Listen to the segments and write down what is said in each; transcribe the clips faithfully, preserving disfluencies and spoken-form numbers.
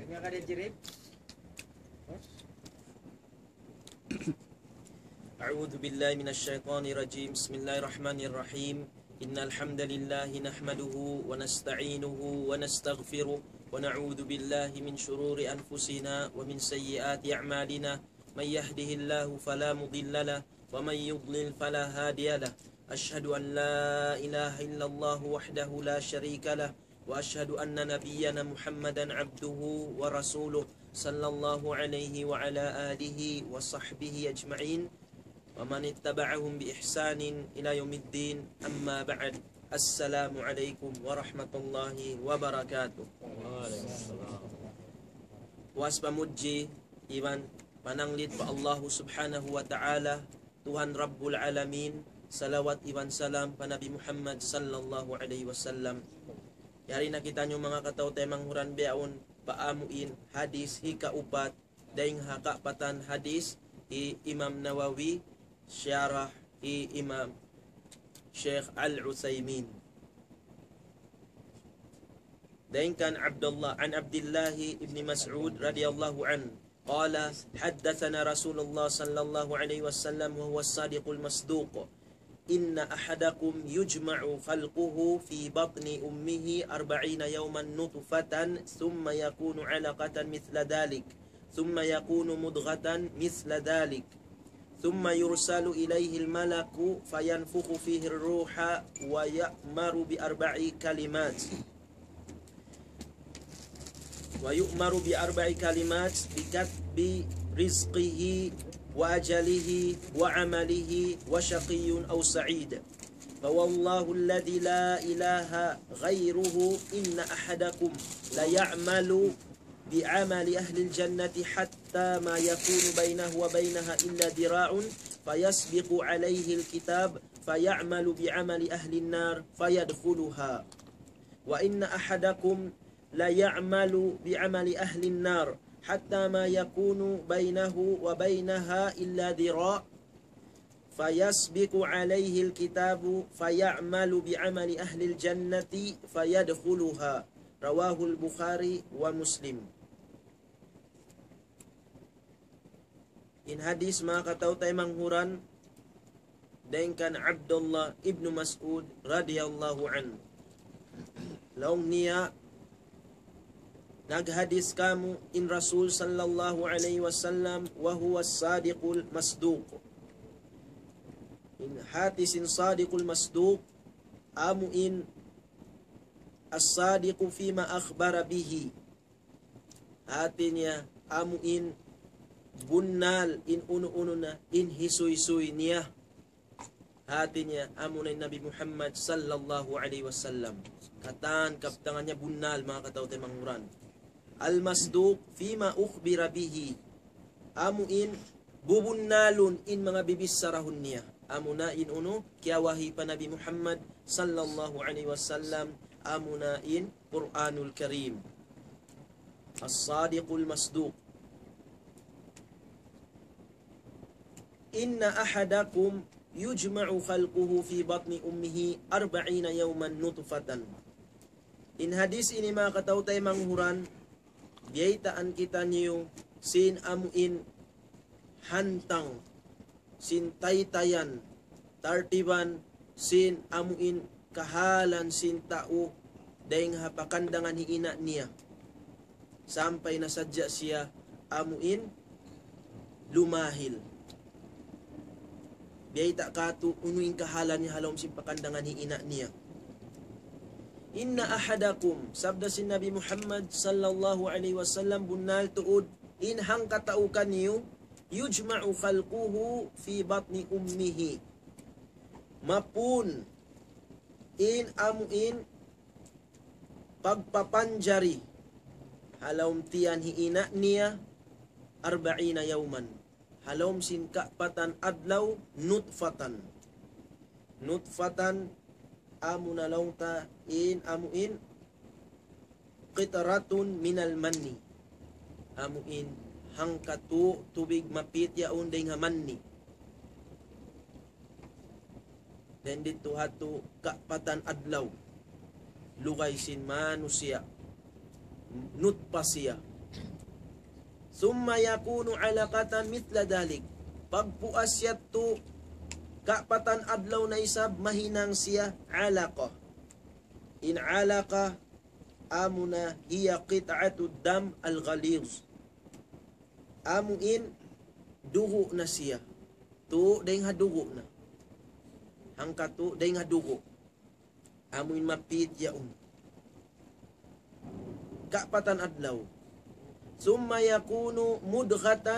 Nga ka da jirib? أعوذ بالله من الشيطان الرجيم. بسم الله الرحمن الرحيم. إن الحمد لله نحمده ونستعينه ونستغفره ونعوذ بالله من شرور أنفسنا ومن سيئات أعمالنا. من يهده الله فلا مضل له ومن يضلل فلا هادي له. أشهد أن لا إله إلا الله وحده لا شريك له وأشهد أن نبينا محمدا عبده ورسوله صلى الله عليه وعلى آله وصحبه أجمعين ومن اتبعهم بإحسان إلى يوم الدين. أما بعد. السلام عليكم ورحمة الله وبركاته. Puas pamudji iban pananglit pa Allahu Subhanahu wa Ta'ala, Tuhan Rabbul Alamin, salawat iban salam pa Nabi Muhammad sallallahu alayhi wasallam. Yari na kitaniyu manga kataw-taymanghuran bihaun pa amuin hadis hikaupat, dayn ha kapatan hadis hi Imam Nawawi, sharah hi Imam Sheikh Al-Uthaymin. Dayn kan Abdullah, عن عبد الله بن مسعود رضي الله عنه قال: حدثنا رسول الله صلى الله عليه وسلم وهو الصادق المصدوق: إن أحدكم يجمع خلقه في بطن أمه أربعين يوما نطفة ثم يكون علقة مثل ذلك ثم يكون مضغة مثل ذلك ثم يرسل إليه الملك فينفخ فيه الروح ويؤمر بأربع كلمات ويؤمر بأربع كلمات بكتب رزقه وأجله وعمله وشقي أو سعيد. فوالله الذي لا إله غيره إن أحدكم ليعمل بعمل أهل الجنة حتى ما يكون بينه وبينها إلا ذراع فيسبق عليه الكتاب فيعمل بعمل أهل النار فيدخلها وإن أحدكم ليعمل بعمل أهل النار حتى ما يكون بينه وبينها إلا ذراع فيسبق عليه الكتاب فيعمل بعمل أهل الجنة فيدخلها. رواه البخاري ومسلم. In hadis manga kataw-taymanghuran, dayn kan Abdullah ibn Mas'ud radiyallahu anhu. Laung niya, naghadis kāmu' in Rasul sallallahu alayhi wasallam, وهو الصادق المصدوق. In hati sin Sadiqul Masduq, amu in الصادق فيما أخبر به. Hati niya, amu in bunnal in unu-unu na in hisuysuy niya. Hati niya, amu na in Nabi Muhammad sallallahu alayhi wasallam. Katan kabtangan niya bunnal, manga kataw-taymanghuran. المصدوق فيما أخبر به. Amu in bubunnalun in manga bibichara niya. Amu na in unu, kiyawahi pa Nabi Muhammad sallallahu alayhi wasallam, amu na in Qur'anul Karim. الصادق المصدوق. إن أحدكم يجمع خلقه في بطن أمه أربعين يوما نطفة. In hadis ini manga kataw-taymanghuran, biyaytaan kitaniyu sin amu in hantang, sin taytayan, tartiban, sin amu in kahalan sin tau dayn ha pakandangan hi ina' niya. Sampay na sadja siya amu in lumahil. Biyayta' katu' unu in kahalan niya ha lawm sin pakandangan hi ina' niya. إن أحدكم, sabda sin Nabi Muhammad sallallahu alayhi wasallam, bunnal tuud in hangkatau kaniyu, يجمع خلقه في بطن أمه. Mapun in amu in pagpapanjari ha lawm tiyan hi ina' niya أربعين يوما. Ha lawm sin kaapatan adlaw, نطفة. نطفة, amu na laung ta in, amu in قطرة من المني. Amu in hangkatu' tubig mapit yaun dayn ha manni. Dayn didtu ha tu kaapatan adlaw, lugay sin manusiya', nutfa siya. ثم يكون علقة مثل ذلك. Pagpuas yadtu, kapatan adlaw na isab mahinang siya alaqa. In alaqa, amuna hiya qit'atu dam al-ghaliz. Amu in dugu' na siya. Tu' dayng ha dugu' na. Hangka tu' dayng ha dugu'. Amu in mapit yaun. Kapatan adlaw. ثم يكون مضغة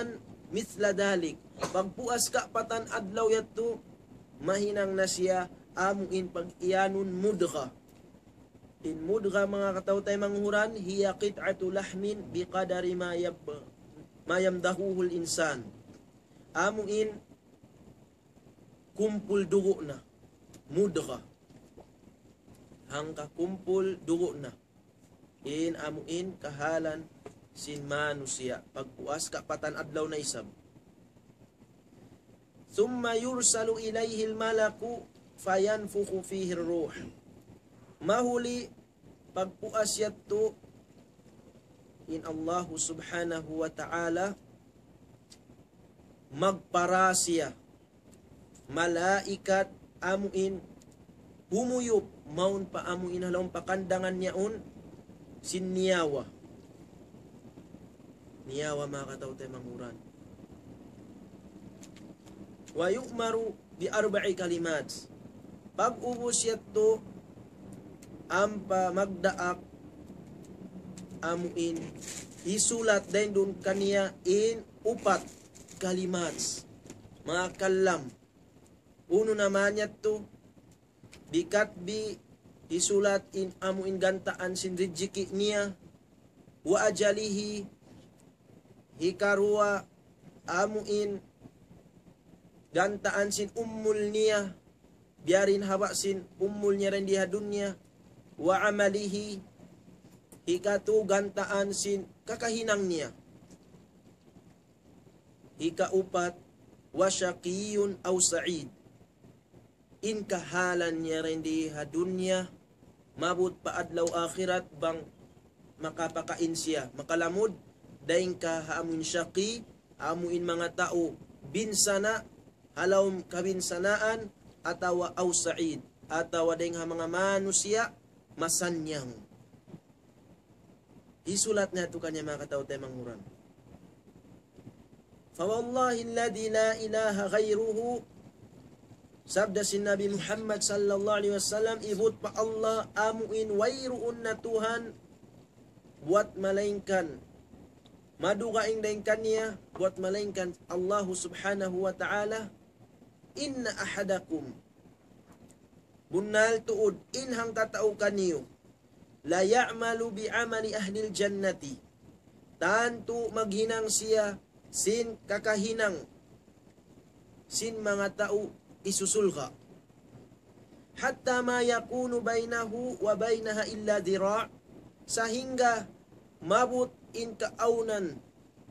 مثل ذلك. Pagpuas kapatan adlaw yadtu, mahinang na siya amu in pag-iyanun mudgha. In mudgha, manga kataw-taymanghuran, هي قطعة لحم بقدر ما يب-، ما يمضغه الإنسان. Amu in kumpul dugu' na, mudgha. Hangka kumpul dugu' na. In amu in kahalan sin manusiya', pagpuas kapatan adlaw na isab. ثم يرسل إليه الملك فينفخ فيه الروح. Mahuli pagpuas yadtu, in Allahu Subhanahu wa Ta'ala magpara siya malaikat amu in humuyup mawn pa amu in ha lawm pakandangan niya yaun sin niyawa. Niyawa, manga kataw-taymanghuran. ويؤمر بأربع كلمات. Pag'ubus yadtu, ampa magdaak amu in hisulat dayn duun kaniya in upat kalimat, manga kalam. Unu na man yadtu, بكتب, hisulat in amu in gantaan sin rijiki' niya, وأجله, hikaruwa amu in gantaan sin umul niya, biya' diin haba' sin umul niya dayn di ha dunya, وعمله, hikatu gantaan sin kakahinang niya, hikaupat, وشقي أو سعيد. In kahalan niya dayn di ha dunya, maabut pa adlaw akhirat bang makapakain siya, makalamud, dayn ka ha amu in shaqi, amu in manga tau binsana', ha lawm kabinsanaan, atawa aw sa'id, atawa dayn ha manga manusiya' masannyang. Hisulat na yadtu kaniya, manga kataw-taymanghuran. فوالله الذي لا إله غيره, sabda sin Nabi Muhammad sallallahu alayhi wasallam, ibut pa Allah amu in wayruun na Tuhan buwat malaingkan madugaing dayn kaniya, buwat malaingkan Allahu Subhanahu wa Ta'ala, إن أحدكم, bunnal tuud in hangkatau kaniyu, ليعمل بعمل أهل الجنة, tantu maghinang siya sin kakahinang sin manga tau isusulga'. حتى ما يكون بينه وبينها إلا ذراع, sahingga maabut in kaawnan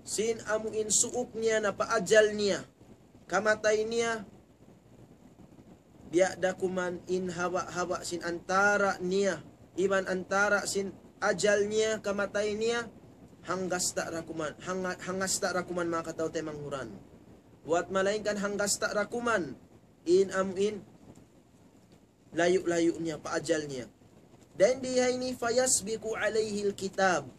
sin amu in suuk niya na pa ajal niya, kamatay niya, biya' da kuman in haba'-haba' sin antara' niya iban antara' sin ajal niya, kamatay niya, hanggasta' da kuman, hangga-, hanggasta' da kuman, manga kataw-taymanghuran. Buwat malaingkan hanggasta' da kuman in amu in layu'-layu' niya pa ajal niya. Dayn di ha ini, فيسبق عليه الكتاب,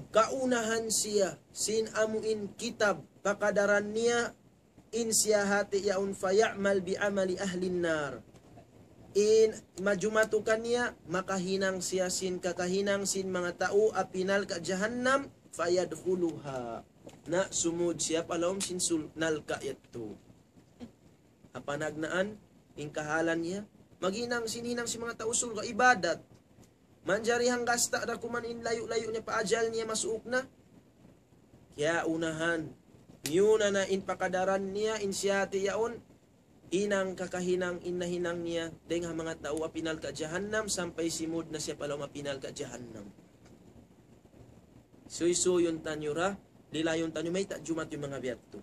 kaunahan siya sin amu in kitab pakadaran niya, in siya hati yaun, فيعمل بعمل أهل النار. In majumatu kaniya, makahinang siya sin kakahinang sin manga tau api narka' jahannam, فيدخلها. Na sumud siya pa lawm sin sul-, narka' yadtu. Ha panagnaan, in kahalan niya, maghinang sin hinang sin manga tau surga', ibadat. Manjari hanggasta' da kuman in layu'-layu' niya pa ajal niya masuuk na. Kiyaunahan, miyuna na in pakadaran niya, in siya hati yaun, hinang kakahinang in nahinang niya dayn ha manga tau api narka' jahannam, sampay simud na siya pa lawm api narka' jahannam. Suysuy-suyun taniyu ra, lilayun taniyu, mayta' jumatu in manga biya' yadtu.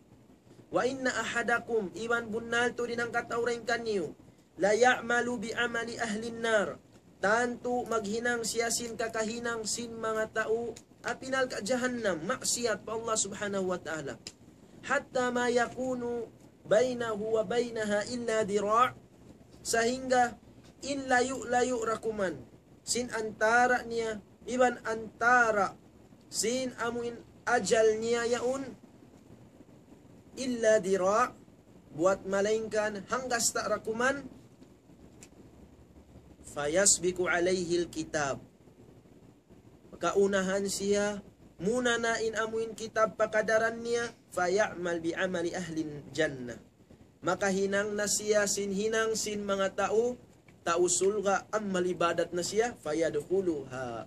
وإن أحدكم, iban bunnal tuud in hangkatau dayn kaniyu, ليعمل بعمل أهل النار. tantu maghinang siya sin kakahinang sin manga tau api narka' jahannam, maksiyat pa Allah Subhanahu wa Ta'ala. حتى ما يكون بينه وبينها إلا ذراع, sahingga in layu'-layu' ra kuman sin antara' niya iban antara' sin amuin ajal niya yaun, إلا ذراع, buwat malaingkan hangkasta' ra kuman, فيسبق عليه الكتاب, kaunahan siya, muna na in amuin kitab pa kadaran niya, فيعمل بعمل أهل الجنة, makahinang na siya sin hinang sin manga tau, tau surga', amal ibadat na siya, فيدخلها,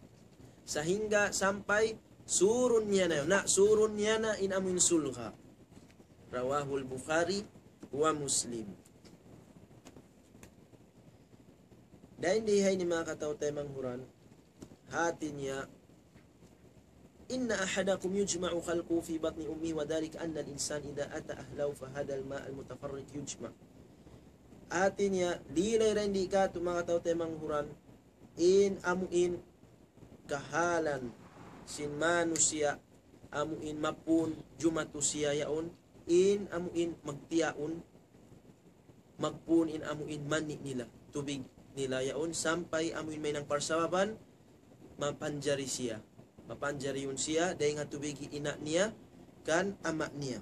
sahingga sampay surun niya na, na surun niya na in amuin surga'. رواه البخاري ومسلم. Dayn di ha ini manga kataw-taymanghuran, hati niya, إن أحدكم يجمع خلقه في بطن أمه وذلك أن الإنسان إذا أتى أهله فهذا الماء المتفرق يجمع. Hati niya, lilay dayn di katu' manga kataw-taymanghuran, in amuin kahalan sin manusiya', amuin mapun jumatu siya yaun, in amuin magtiyaun, magpun in amuin mani nila, tubig nila yaun, sampay amuin mahinang parsababan, mapanjari siya. Mapanjari yaun siya, dayn ha tubig ina' niya, kan ama' niya.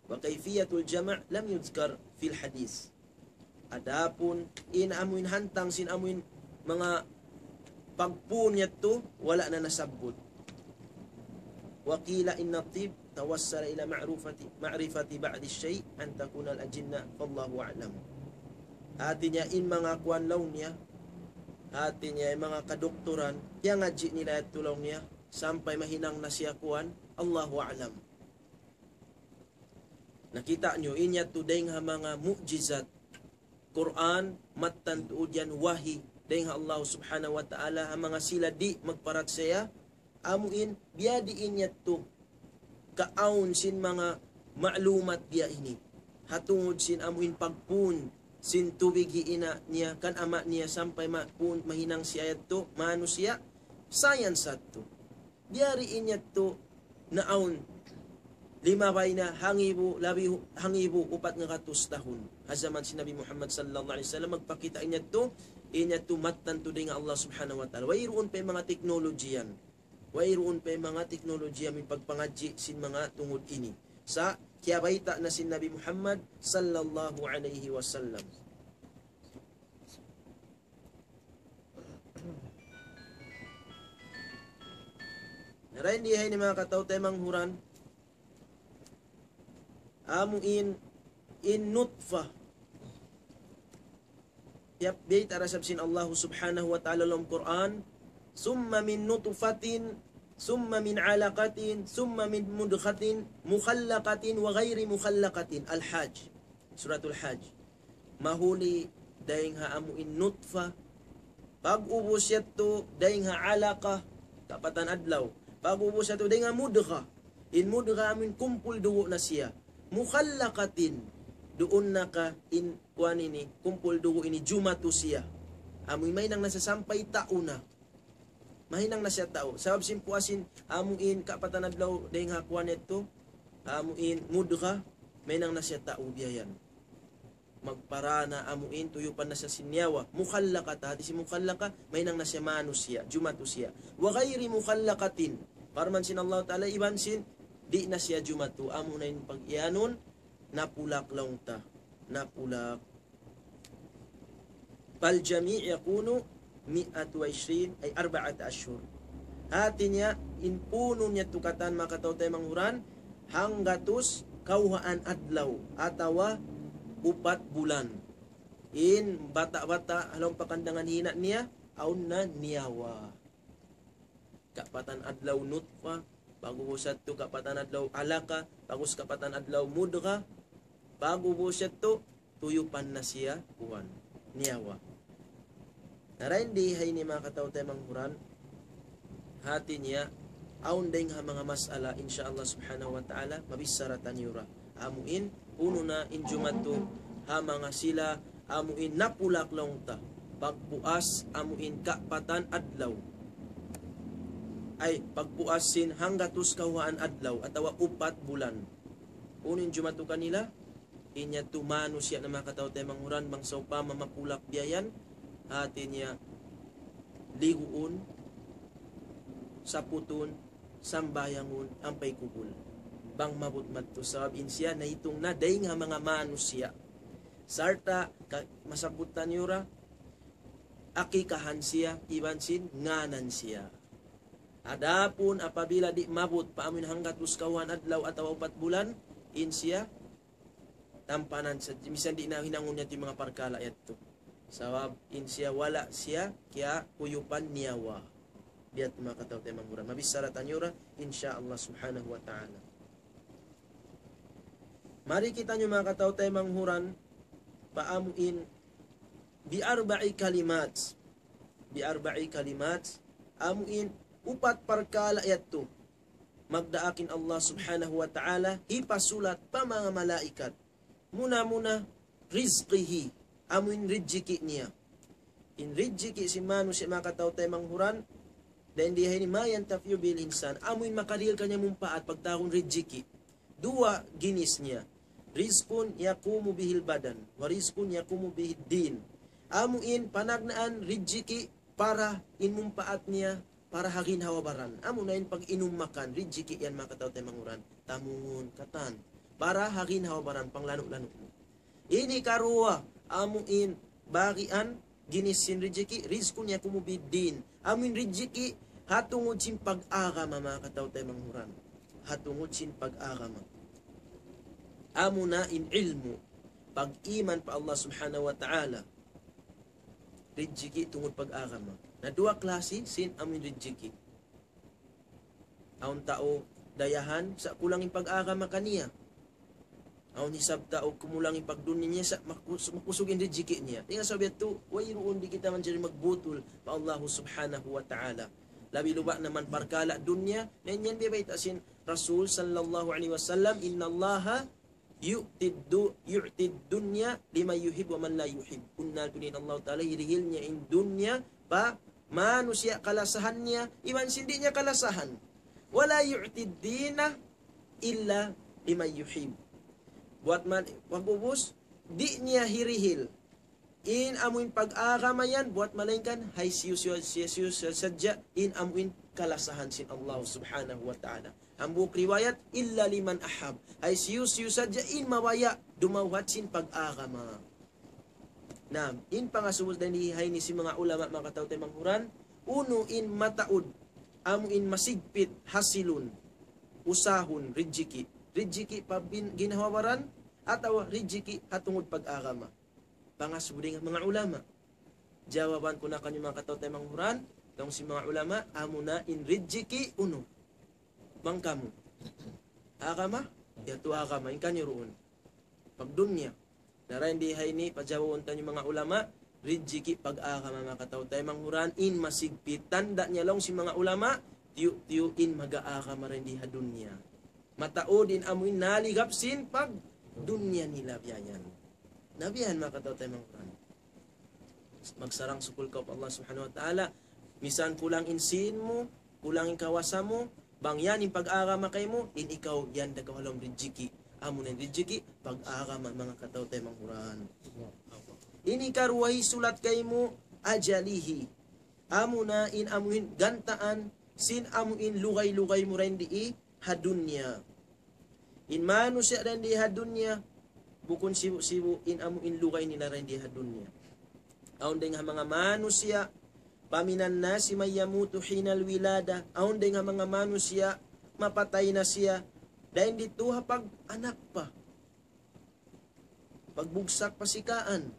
وكيفية الجمع لم يذكر في الحديث. Adapun in amuin hantang sin amuin manga pagpun yadtu, wala' na nasabbut. وقيل إن الطب توصل إلى معرفة، معرفة بعض الشيء أن تكون الأجنة، فالله أعلم. Hati niya in manga kuwan laung niya, hati niya in manga kadukturan, tiyangadji' nila yadtu laung niya, sampay mahinang na siya kuwan, Allahu a'lam. Nakita' niyu, in yadtu dayn ha manga mu'jizat Qur'an, mattan tuud yan wahi dayn ha Allah Subhanahu wa Ta'ala, ha manga sila di' magparachaya, amuin, biya' diin yadtu kaawn sin manga ma'lumat biya' ini. Ha tungud sin amuin pagpun sin tubig hi ina' niya, kan ama' niya, sampay mapun, mahinang siya yadtu, manusiya', science yadtu. Biya' diin yadtu naawn, limabay na hangibu, labi hu-, hangibu upat ngagatus tahun. Ha jaman sin Nabi Muhammad sallallahu alayhi wasallam, magpakita' in yadtu, in yadtu mattan tuud dayn ha Allah Subhanahu wa Ta'ala. Wayruun pa in manga teknoloji yan. Wayruun pa in manga teknoloji yan, in pagpangadji' sin manga tungud ini. Sa' kiyabayta' na sin Nabi Muhammad sallallahu alayhi wasallam. Na dayn di ha ini manga kataw-taymanghuran, amuin in nutfa. Yap, bayta' da isab sin Allah Subhanahu wa Ta'ala ha lawm Qur'an, ثم من نطفة، ثم من علقة، ثم من مضغة مخلقة وغير مخلقة. Al-Hajj. Suratul Hajj. Mahuli dayn ha amuin nutfa. Pag'ubus yadtu dayn ha alaqa, kapatan adlaw. Pag'ubus yadtu dayn ha mudgha. In mudgha amuin kumpul dugu' na siya. Mukhallaqatin. Duun na ka in kuwan ini, kumpul dugu' ini jumatu siya. Amuin mahinang na siya sampay tau na. Mahinang na siya tau. Sabab sin puas sin amuin kapatan adlaw dayn ha kuwan yadtu, amuin mudgha, mahinang na siya tau biya' yan. Magpara na amuin tuyupan na siya sin niyawa. Mukhallaqa, hati sin mukhallaqa, mahinang na siya manusiya', jumatu siya. وغير مخلقة. Parman sin Allah Ta'ala iban sin, di' na siya jumatu. Amuna in pag-iyanun, napulak laung ta. Napulak. فالجميع يكون مائة وعشرين، أي أربعة أشهر. Hati niya, in punun yadtu katan manga kataw-taymanghuran, hanggatus kawhaan adlaw, atawa upat bulan. In bata'-bata', ha lawm pakandangan hi ina' niya, awn na niyawa. Kapatan adlaw nutfa, pag'ubus yadtu kapatan adlaw alaqa, pag'ubus kapatan adlaw mudgha, pag'ubus yadtu tuyupan na siya kuwan, niyawa. Na dayn di ha ini manga kataw-taymanghuran, hati niya, awn dayn ha manga mas'ala, insya Allah Subhanahu wa Ta'ala, mabichara taniyu ra. Amuin, unu na in jumatu, ha manga sila, amuin napulak laung ta. pagpuas amu in kaapatan adlaw. Ay, pagpuas sin hanggatus kawhaan adlaw atawa upat bulan. Unu in jumatu kanila, in yadtu manusiya' na manga kataw-taymanghuran, bang sawpama mapulak biya' yan, hati niya liguun, saputun, sambahayangun, ampa ikubul. Bang maabut madtu sabab in siya nahitung na dayn ha manga manusiya'. Sarta' ka-, masabbut taniyu ra, akikahan siya, iban sin ngānan siya. Adapun apabila di' maabut pa amu in hanggatus kawhaan adlaw atawa upat bulan, in siya tampanan sa, misan di' na hinangun niya in manga parkala' yadtu. Sabab in siya wala' siya kiyakuyupan niyawa. Biya' ha manga kataw-taymanghuran. Mabichara taniyu ra, insya Allah subhanahu wa ta'ala. Mari kitaniyu manga kataw-taymanghuran, pa amu in bi arba'i kalimat. Bi arba'i kalimat, amu in upat parkala' yadtu. Magdaak in Allah subhanahu wa ta'ala, hipasulat pa manga malaikat. Muna-muna, rizqihi, amu in rijiki' niya. In rijiki' sin manusiya' manga kataw-taymanghuran, dayn di ha ini ma yantafi'u bihil insan, amu in makarihil kaniya mumpaat pagtawagun rijiki'. Duwa ginis niya. Rizqun yaqumu bihil badan, wa rizqun yaqumu bihid din. Amu in panagnaan rijiki' para in mumpaat niya, para ha ginhawa-baran. Amu na in pag-inum makan, rijiki' yan manga kataw-taymanghuran. Tamungun, katan. Para ha ginhawa-baran, panglanu'-lanu' mu. Ini karuwa, amu in bagian ginis sin rijiki', rizqun yaqumu bihid din. Amu in rijiki' ha tungud sin pag-agama manga kataw-taymanghuran. Ha tungud sin pag-agama. Amu na in ilmu', pag-iman pa Allah subhanahu wa ta'ala. Rijiki' tungud pag-agama. Na duwa klasi sin amu in rijiki'. Awn tau dayahan, sa' kulang in pag-agama kaniya. Awn isab tau kumulang in pagdunya niya, sa' makus-, makusug in rijiki' niya. Dayn ha sabab yadtu, wayruun di' kita manjari magbutul pa Allah subhanahu wa ta'ala. Labi-labi na man parkala' dunya, na in yan biya' bayta' sin Rasul sallallahu alayhi wasallam, إن الله يؤتي الدنيا لمن يحب ومن لا يحب. Bunnal tuud in Allah Ta'ala hirihil niya in dunya pa manusiya' kalasahan niya, iban sin di' niya kalasahan. ولا يؤتي الدين إلا لمن يحب. Buat man, pag'ubus, di' niya hirihil in amu in pag-agama yan, buat malaingkan, ha hisiyu-siyu, hisiyu-siyu sadja, in amu in kalasahan sin Allah subhanahu wa ta'ala. Hambuuk riwayat, إلا لمن أحب. Ha hisiyu-siyu sadja in mabaya' dumawhat sin pag-agama. Na, in pangasubu dayn di ha ini sin manga ulama manga kataw-taymanghuran, unu in mataud, amu in masigpit, hasilun, usahun, rijiki'. Rijiki' pa bin-, ginhawa-baran, atawa rijiki' ha tungud pag-agama. Pangasubu dayn ha manga ulama. Jawaban ku na kaniyu manga kataw-taymanghuran, laung sin manga ulama, amu na in rijiki' unu. Bang kamu. Agama, yadtu agama, in kaniyu duun. Pagdunya. Na dayn di ha ini, pajawabun taniyu manga ulama, rijiki' pag-agama manga kataw-taymanghuran, in masigpit. Tanda' niya laung sin manga ulama, tiyu'-tiyu' in mag-agama dayn di ha dunya. Mataud in amu in naligap sin pagdunya nila biya' yan. Na biya' yan manga kataw-taymanghuran. Magsarang-sukul kaw pa Allah subhanahu wa ta'ala. Misan kulang in sīn mu, kulang in kawasa mu, bang yan in pag-agama kaymu, in ikaw yan da kaw ha lawm rijiki'. Amu na in rijiki', pag-agama manga kataw-taymanghuran. Ini karuwa hisulat kaymu, ajalihi. Amu na in amu in gantaan, sin amu in lugay-lugay mu dayn di ha dunya. In manusiya' dayn di ha dunya, bukun sibu'-sibu' in amu in lugay nila dayn di ha dunya. Awn dayn ha manga manusiya', فمن الناس من يموت حين الولادة. Awn dayn ha manga manusiya', mapatay na siya. Dayn di tuud ha pag-anak pa. Pagbugsak pa sikaan.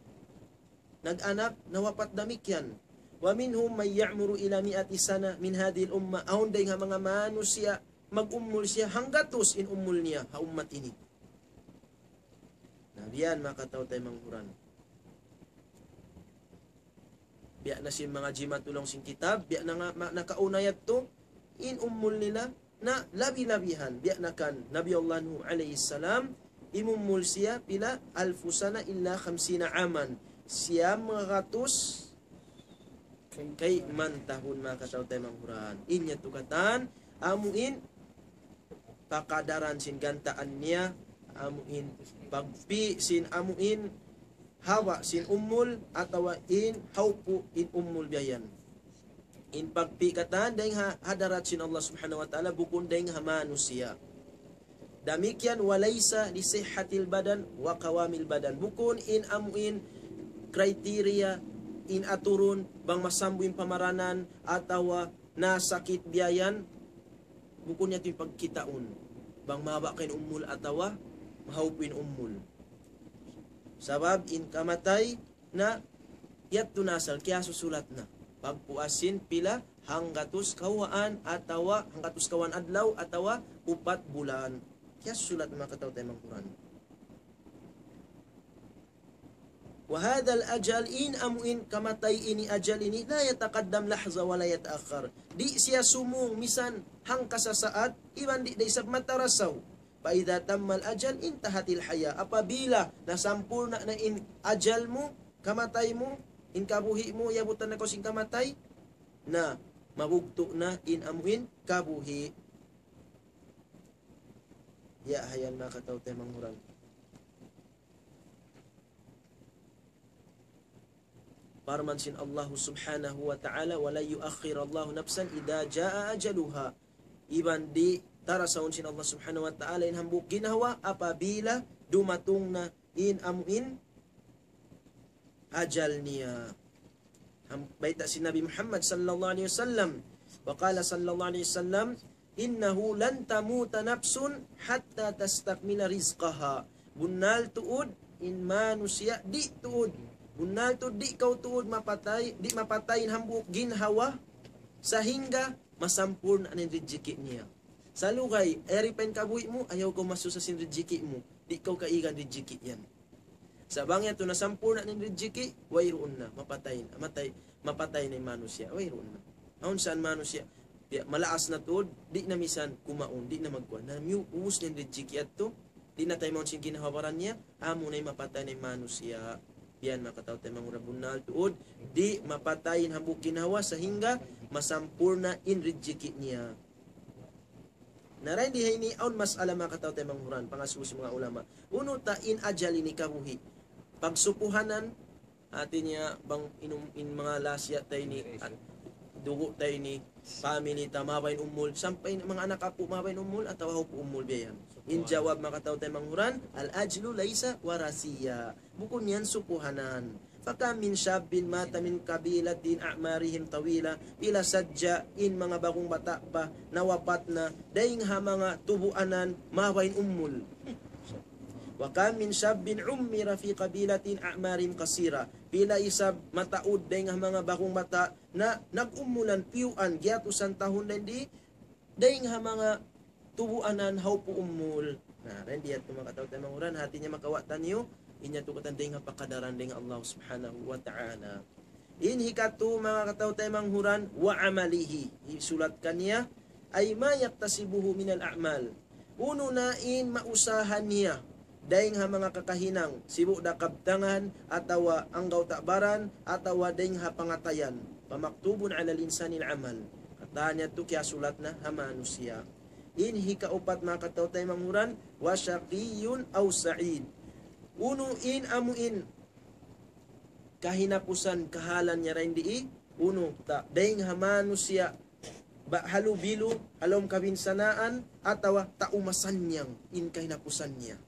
Nag-anak, nawapat damikkiyan. ومنهم من يعمر إلى مائة سنة من هذه الأمة. Awn dayn ha manga manusiya', mag-umul siya hanggatus in umul niya ha ummat ini. Na biya' yan manga kataw-taymanghuran. Biya' na sin manga jimatu laung sin kitab, biya' na nga, ma-, nakauna yadtu, in umul nila, na labi-labihan, biya' na kan Nabi Allah Nuh alayhi salam, imumul siya pila ألف سنة إلا خمسين عاما. Siyam ratus Kayman tahun, manga kataw-taymanghuran. In yadtu katan, amu in pakadaran sin gantaan niya, amu in pagpi' sin amu in hawa sin umul atawa in hawpu' in umul biya' yan. In pagpi' katan dayng ha hadarat sin Allah Subhanahu wa Ta'ala, bukun dayng ha manusiya'. Damikkiyan, وليس لصحة البدن وقوام البدن. Bukun in amu in criteria, in aturun, bang masambu in pamaranan, atawa nasakit biya' yan, bukun yadtu in pagkitaun bang mahaba' ka in umul atawa mahawpu' in umul. Sabab in kamatay na yadtu na asal, kiyasusulat na. Pagpuas sin pila, hanggatus kawhaan atawa hanggatus kawhaan adlaw atawa upat bulan. Kiyasusulat, manga kataw-taymanghuran. وهذا الأجل, in amu in kamatay ini, ajal ini, لا يتقدم لحظة ولا يتأخر. Di' siya sumūng misan hangka sasaat, iban di' da isab matarasaw. فإذا تم الأجل انتهت الحياة. Apabila nasampurna' na in ajal mu, kamatay mu, in kabuhi' mu, iyabutan na kaw sin kamatay, na mabugtu' na in amu in kabuhi'. Ya, ha yan, manga kataw-taymanghuran. Parman sin Allah Subhanahu wa Ta'ala, ولن يؤخر الله نفسا إذا جاء أجلها. Iban di' tarasahun sin Allah Subhanahu wa Ta'ala in hambuuk ginhawa apabila dumatung na in amu in ajal niya. Ham-, bayta' sin Nabi Muhammad sallallahu alayhi wasallam. وقال صلى الله عليه وسلم: إنه لن تموت نفس حتى تستكمل رزقها. Bunnal tuud in manusiya' di' tuud. Bunnal tuud di' kaw tuud mapatay, di' mapatay in hambuuk ginhawa sahingga masampurna' na in rijiki' niya. Salugay, yari pa in kabuhi' mu, ayaw kaw masusa sin rijiki' mu. Di' kaw kaigan rijiki' yan. Sa' bang yadtu nasampurna' na in rijiki', wayruun na, mapatay na, matay, mapatay na in manusiya', wayruun na. Awn sa in manusiya', ya, malaas na tuud, di' na misan kumaun, di' na magkuan. Na, miyu-, ubus na in rijiki' yadtu, di' na taymaun sin ginhawa-baran niya, amu na in mapatay na in manusiya'. Biya' yan, manga kataw-taymanghuran, bunnal tuud, di' mapatay in hambuuk ginhawa sahingga masampurna' in rijiki' niya. Na dayn di ha ini awn mas'ala, manga kataw-taymanghuran, pangasubu sin manga ulama. Unu ta in ajal ini kabuhi'? Pagsupuhanan, hati niya bang in, in manga lasiya' ta ini, at dugu' ta ini, family ta, mahaba' in umul, sampay in manga anak apu', mahaba' in umul, atawa hawpu' umul biya' yan. In jawab, manga kataw-taymanghuran, الأجل ليس وراثيا. Bukun yan supuhanan. فكم من شاب مات من قبيلة أعمارهم طويلة. Pila sadja in manga bagong bata' pa nawapat na dayng ha manga tubuanan mahaba' in umul. وكم من شاب عمر في قبيلة أعمارهم قصيرة. Pila isab mataud dayng ha manga bagong bata' na nag-umulan piyuan giyatusan tahun dayn di, dayng ha manga tubuanan hawpu' umul. Na, dayn di yadtu, manga kataw-taymanghuran, hati niya makawa' taniyu, in yadtu katan dayng ha pakadaran dayng ha Allah Subhanahu wa Ta'ala. In hikatu, manga kataw-taymanghuran, وعمله. Hisulat kaniya, أي ما يكتسبه من الأعمال. Unu na in mausaha niya dayng ha manga kakahinang, sibu' da kabtangan, atawa anggawta' baran, atawa dayng ha pangatayan. فمكتوب على الإنسان العمل. Katan yadtu kiyasulat na ha manusiya'. In hikaupat, manga kataw-taymanghuran, وشقي أو سعيد. Unu in amu in kahinapusan, kahalan niya dayn di, unu ta, dayng ha manusiya', ba halubilu, ha lawm kabinsanaan, atawa tau masannyang in kahinapusan niya.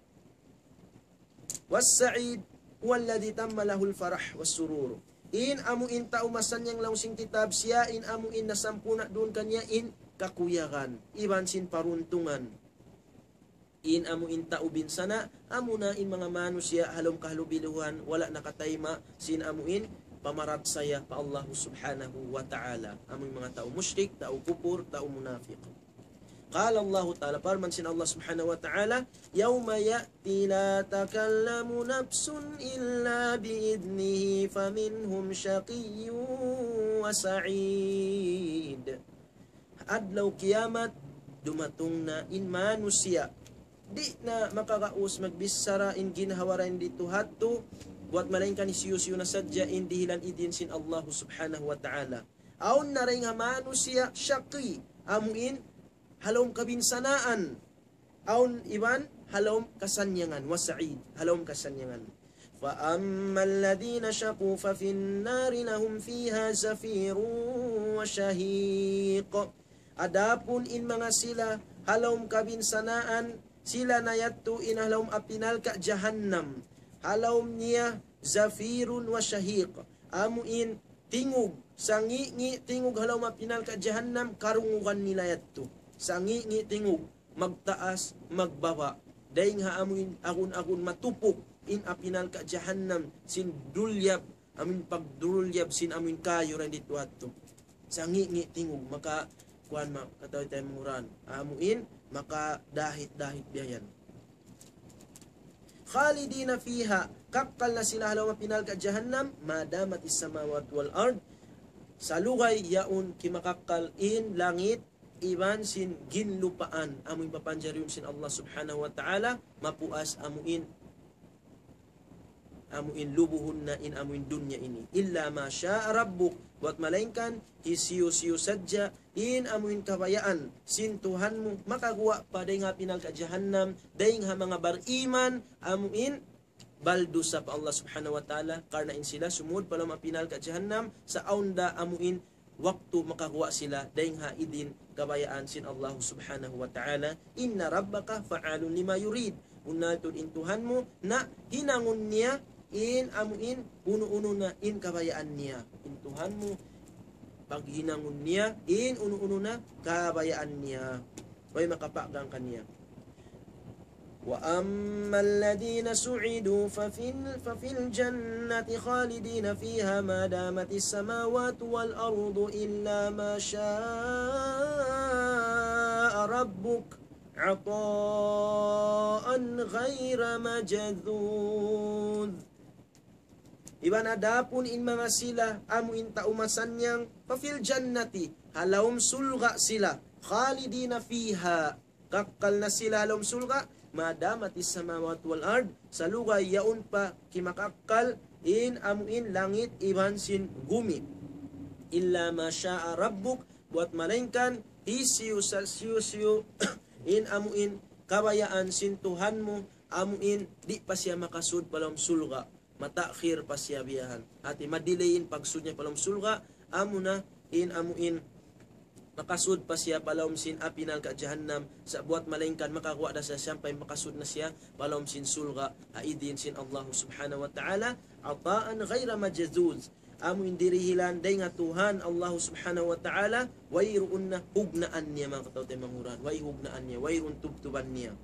والسعيد هو الذي تم له الفرح والسرور. In amu in tau masannyang laung sin kitab, siya in amu in nasampurna' duun kaniya in kakuyagan, iban sin paruntungan. In amu in tau binsana', amuna in manga manusiya' ha lawm kahalubiluhan, wala' nakatayma' sin amu in pamarachaya pa Allah Subhanahu wa Ta'ala. Amu in manga tau mushrik, tau kupur, tau munafiq. قال الله تعالى, parman sin Allah Subhanahu wa Ta'ala, يوم يأتي لا تكلم نفس إلا بإذنه فمنهم شقي وسعيد. Adlaw kiyamat, dumatung na in manusiya'. Di' na makagaus magbichara in ginhawa-baran didtu hadtu, Buat malaingkan hisiyu-siyu na sadja in dihilan idin sin Allah subhanahu wa ta'ala. Awn na dayn ha manusiya' shaqi, amuin ha lawm kabinsanaan. Awn iban ha lawm kasannyangan, wa sa'id, ha lawm kasannyangan. فأما الذين شقوا ففي النار لهم فيها زفير وشهيق. Adapun in manga sila ha lawm kabinsanaan, sila na yadtu in ha lawm api narka' jahannam. Ha lawm niya zafirun wa shahiq. Amuin tingug, sangi'-ngi' tingug ha lawm api narka' jahannam, karungugan nila yadtu. Sangi'-ngi' tingug, magtaas, magbaba'. Dayn ha amuin agun-agun matupuk in api narka' jahannam sin dulyab, amuin pagdulyab sin amuin kayu dayn didtu yadtu. Sangi'-ngi' tingug, maka kuwan ma-, kataw-taymanghuran. Amuin, maka dahit-dahit biya' yan. خالدين فيها, kakkal na sila ha lawm api narka' jahannam, ما دامت السماوات والأرض, salugay yaun kimakakkal in langit iban sin ginlupaan, amuin papanjarihun sin Allah subhanahu wa ta'ala, mapuas amuin, amuin lubuhun na in amuin dunya ini. إلا ما شاء ربك, buat malaingkan hisiyu-siyu sadja in amuin kabayaan sin Tuhan mu, makaguwa' pa dayn ha api narka' jahannam, dayn ha manga bariman, amuin baldusa pa Allah subhanahu wa ta'ala, karna' in sila sumud pa lawm api narka' jahannam, sa' awn da amuin waktu makaguwa' sila dayn ha idin kabayaan sin Allah subhanahu wa ta'ala. إن ربك فعال لما يريد. Bunnal tuud in Tuhan mu na hinangun niya in amuin unu-unu na in kabayaan niya. In Tuhan mu paghinangun niya in unu-unu na kabayaan niya. Way makapagang kaniya. وأما الذين سعدوا ففي ال-، ففي الجنة خالدين فيها ما دامت السماوات والأرض إلا ما شاء ربك عطاء غير مجذوذ. Iban adapun in manga sila amuin tau masannyang, ففي الجنة, ha lawm surga' sila, خالدين فيها, kakkal na sila ha lawm surga', ما دامت السماوات والأرض, salugay yaun pa kimakakkal in amuin langit iban sin gumi. إلا ما شاء ربك, buat malaingkan hisiyu-siyu in amuin kabayaan sin Tuhan mu, amuin di' pa siya makasud pa lawm surga'. Mataakhir pa siya biya' yan. Hati ma-delay in pagsud niya pa lawm surga', amuna in amuin makasud pa siya pa lawm sin api narka' jahannam, sa' buat malaingkan makaguwa' da siya sampay makasud na siya pa lawm sin surga', ha idin sin Allah subhanahu wa ta'ala, عطاء غير مجذوذ. Amuin dirihilan dayn ha Tuhan Allah subhanahu wa ta'ala, wayruun na hugnaan niya, manga kataw-taymanghuran, way hugnaan niya, wayruun tubtuban niya.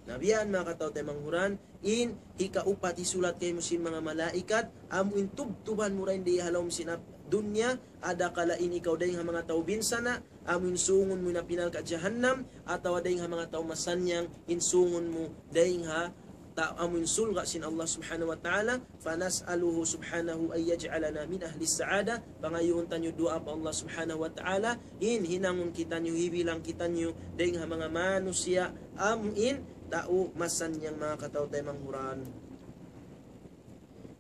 Na biya' yan, manga kataw-taymanghuran, in hikaupat hisulat kaymu sin manga malaikat, amuin tubtuban mu dayn di ha lawm sin ap-, dunya, adakala in ikaw dayn ha manga tau binsana', amuin sungun mu in api narka' jahannam, atawa dayn ha manga tau masannyang, in sungun mu dayn ha ta-, amuin surga' sin Allah subhanahu wa ta'ala. فنسأله سبحانه أن يجعلنا من أهل السعادة. Pangayuun taniyu duwaa pa Allah subhanahu wa ta'ala, in hinangun kitaniyu, hibilang kitaniyu dayn ha manga manusiya' amuin tau masannyang, manga kataw-taymanghuran.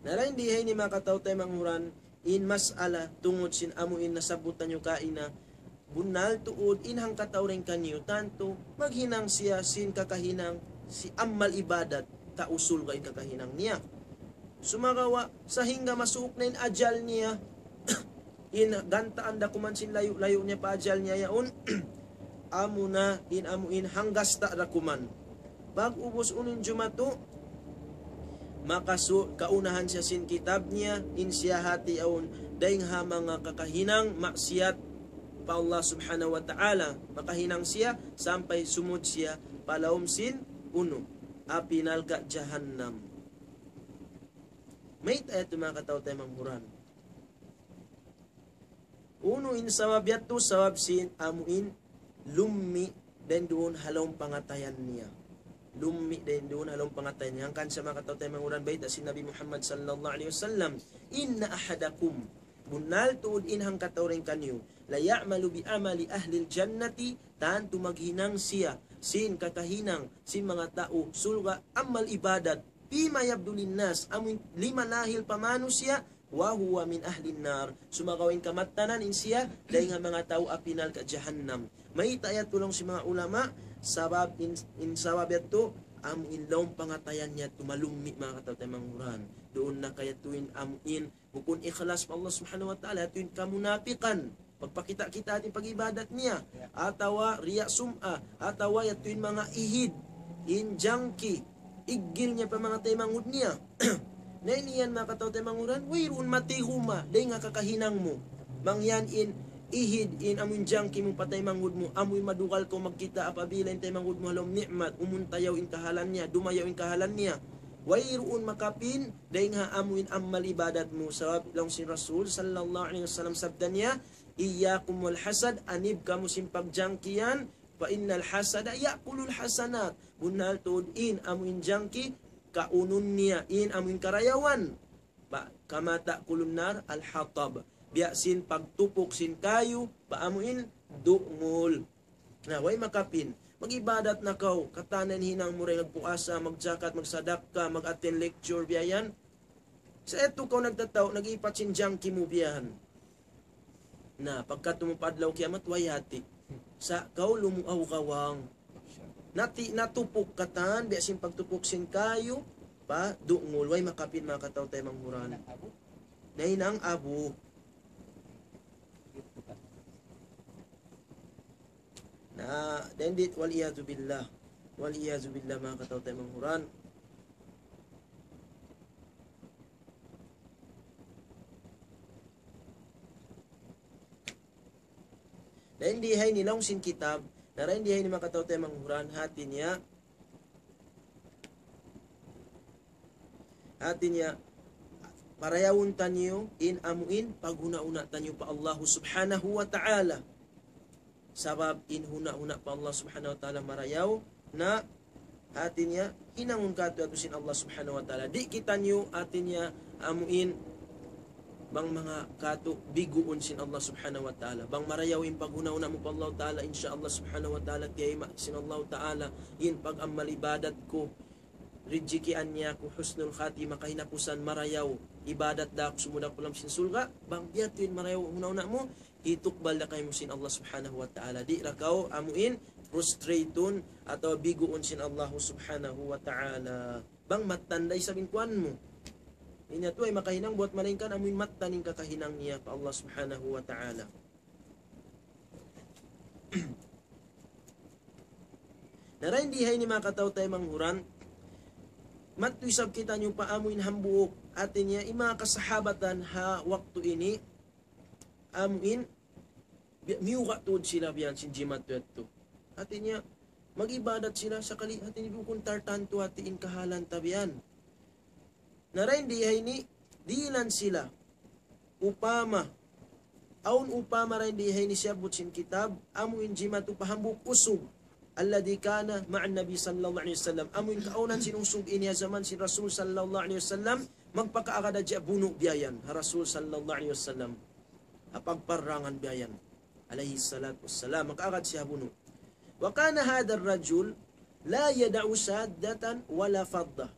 Na dayn di ha ini, manga kataw-taymanghuran, in mas'ala tungud sin amuin nasabbut taniyu kaina, bunnal tuud in hangkatau dayn kaniyu tantu maghinang siya sin kakahinang sin amal ibadat, tau surga' in kakahinang niya. Sumagawa', sahingga masuuk na in ajal niya, in gantaan da kuman sin layu'-layu' niya pa ajal niya yaun, amuna in amuin hanggasta' da kuman. Pag-ubus unu in jumatu, makasu-, kaunahan siya sin kitab niya, in siya hati yaun dayn ha manga kakahinang maksiyat pa Allah subhanahu wa ta'ala. Makahinang siya sampay sumud siya pa lawm sin unu, api narka' jahannam. Mayta' yadtu, manga kataw-taymanghuran? Unu in sabab yadtu? Sabab sin amuin lummi' dayn duun ha lawm pangatayan niya. Lummi' dayn duun ha lawm pangatayan niya. Hangkan sa, manga kataw-taymanghuran, bayta' sin Nabi Muhammad sallallahu alayhi wasallam, إن أحدكم, bunnal tuud in hangkatau dayn kaniyu, ليعمل بعمل أهل الجنة, tantu maghinang siya sin kakahinang sin manga tau surga', amal ibadat, فيما يبدو للناس, amu in lima lahil pa manusiya', وهو من أهل النار. Sumagawa' in kamattanan in siya, dayn ha manga tau api narka' jahannam. Mayta' yadtu laung sin manga ulama, sabab in, in sabab yadtu, amu in lawm pangatayan niya tumalummi' manga kataw-taymanghuran. Duun na kayadtu in amu in, bukun ikhlas pa Allah Subhanahu wa Ta'ala, yadtu in kamunapikan. Pagpakita'-kita' in pag-ibadat niya, atawa riya' sum'a, atawa yadtu in manga ihid, in jangki, iggil niya pa manga taymanghud niya. Na in yan manga kataw-taymanghuran, wayruun matiguma, dayn ha kakahinang mu. Bang yan in ihid, in amu in jangki mu pa taymanghud mu, amu in madugal kaw magkita' apabila in taymanghud mu ha lawm ni'mat, umuntayaw in kahalan niya, dumayaw in kahalan niya. Wayruun makapin, dayn ha amu in amal ibadat mu. Sabab laung sin Rasul sallallahu alayhi wasallam sabda niya, إياكم والحسد, anib kamu sin pagjangkian, فإن الحسد يأكل الحسنات. Bunnal tuud in amu in jangki, kaunun niya in amu in karayawan. Ba, كما تأكل النار الحطب. Biya' sin pagtupuk sin kayu, pa amu in dungul. Na, way makapin. Mag-ibadat na kaw, katan na in hinang mu ray, magpuasa, magjakat, magsadakka, mag-attend lecture, biya' yan. Sa' yadtu kaw nagtataw, nag-iipat sin jangki mu biya' yan. Na, pagkadtu mu pa adlaw kiyamat, way hati. Sa' kaw lumuaw gawang. Nati, natupuk katan, biya' sin pagtupuk sin kayu, pa dungul, way makapin manga kataw-taymanghuran. Nahinang abu. Na, dayn di, والعياذ بالله. والعياذ بالله, manga kataw-taymanghuran. Na dayn di ha ini laung sin kitab, na dayn di ha ini manga kataw-taymanghuran, hati niya, hati niya, parayawun taniyu in amu in paghuna'-huna' taniyu pa Allah Subhanahu wa Ta'ala. Sabab in huna'-huna' pa Allah Subhanahu wa Ta'ala marayaw, na hati niya, hinangun katu' yadtu sin Allah Subhanahu wa Ta'ala. Di' kitaniyu, hati niya, amu in bang manga katu' biguun sin Allah Subhanahu wa Ta'ala. Bang marayaw in paghuna'-huna' mu pa Allah Ta'ala, insya Allah Subhanahu wa Ta'ala, tiyayma' sin Allah Ta'ala in pag-amal ibadat ku. Rijikian niya aku husnul khatimah, kahinapusan marayaw, ibadat da aku, sumūd aku pa lawm sin surga'. Bang biya' yadtu in marayaw huna'-huna' mu, hitukbal da kaymu sin Allah Subhanahu wa Ta'ala. Di' da kaw amu in frustrate-un atawa biguun sin Allah Subhanahu wa Ta'ala. Bang mattan da isab in kuwan mu. Ini yadtu way makahinang buwat malaingkan amu in mattan in kakahinang niya pa Allah Subhanahu wa Ta'ala. Na dayn di ha ini manga kataw-taymanghuran, madtu isab kitaniyu pa amu in hambuuk, hati niya, in manga kasahabatan ha waktu ini, amu in, bi-, miyuga' tuud sila biya' yan sin jimatu yadtu. Hati niya, mag-ibadat sila sakali, hati niya, bukun tartantu hati in kahalan ta biya' yan. Na dayn di ha ini, dihilan sila. Upama, awn upama dayn di ha ini siyabbut sin kitab, amu in jimatu pa hambuuk usug. الذي كان مع النبي صلى الله عليه وسلم. Amu in kaawnan sin usug ini ha jaman sin Rasul sallallahu alayhi wasallam, magpakaagad hadja bunu' biya' yan ha Rasul sallallahu alayhi wasallam. Ha pagparrangan biya' yan. Alayhi salatu wassalam, makaagad siya bunu'. وكان هذا الرجل لا يدع سادة ولا فضة.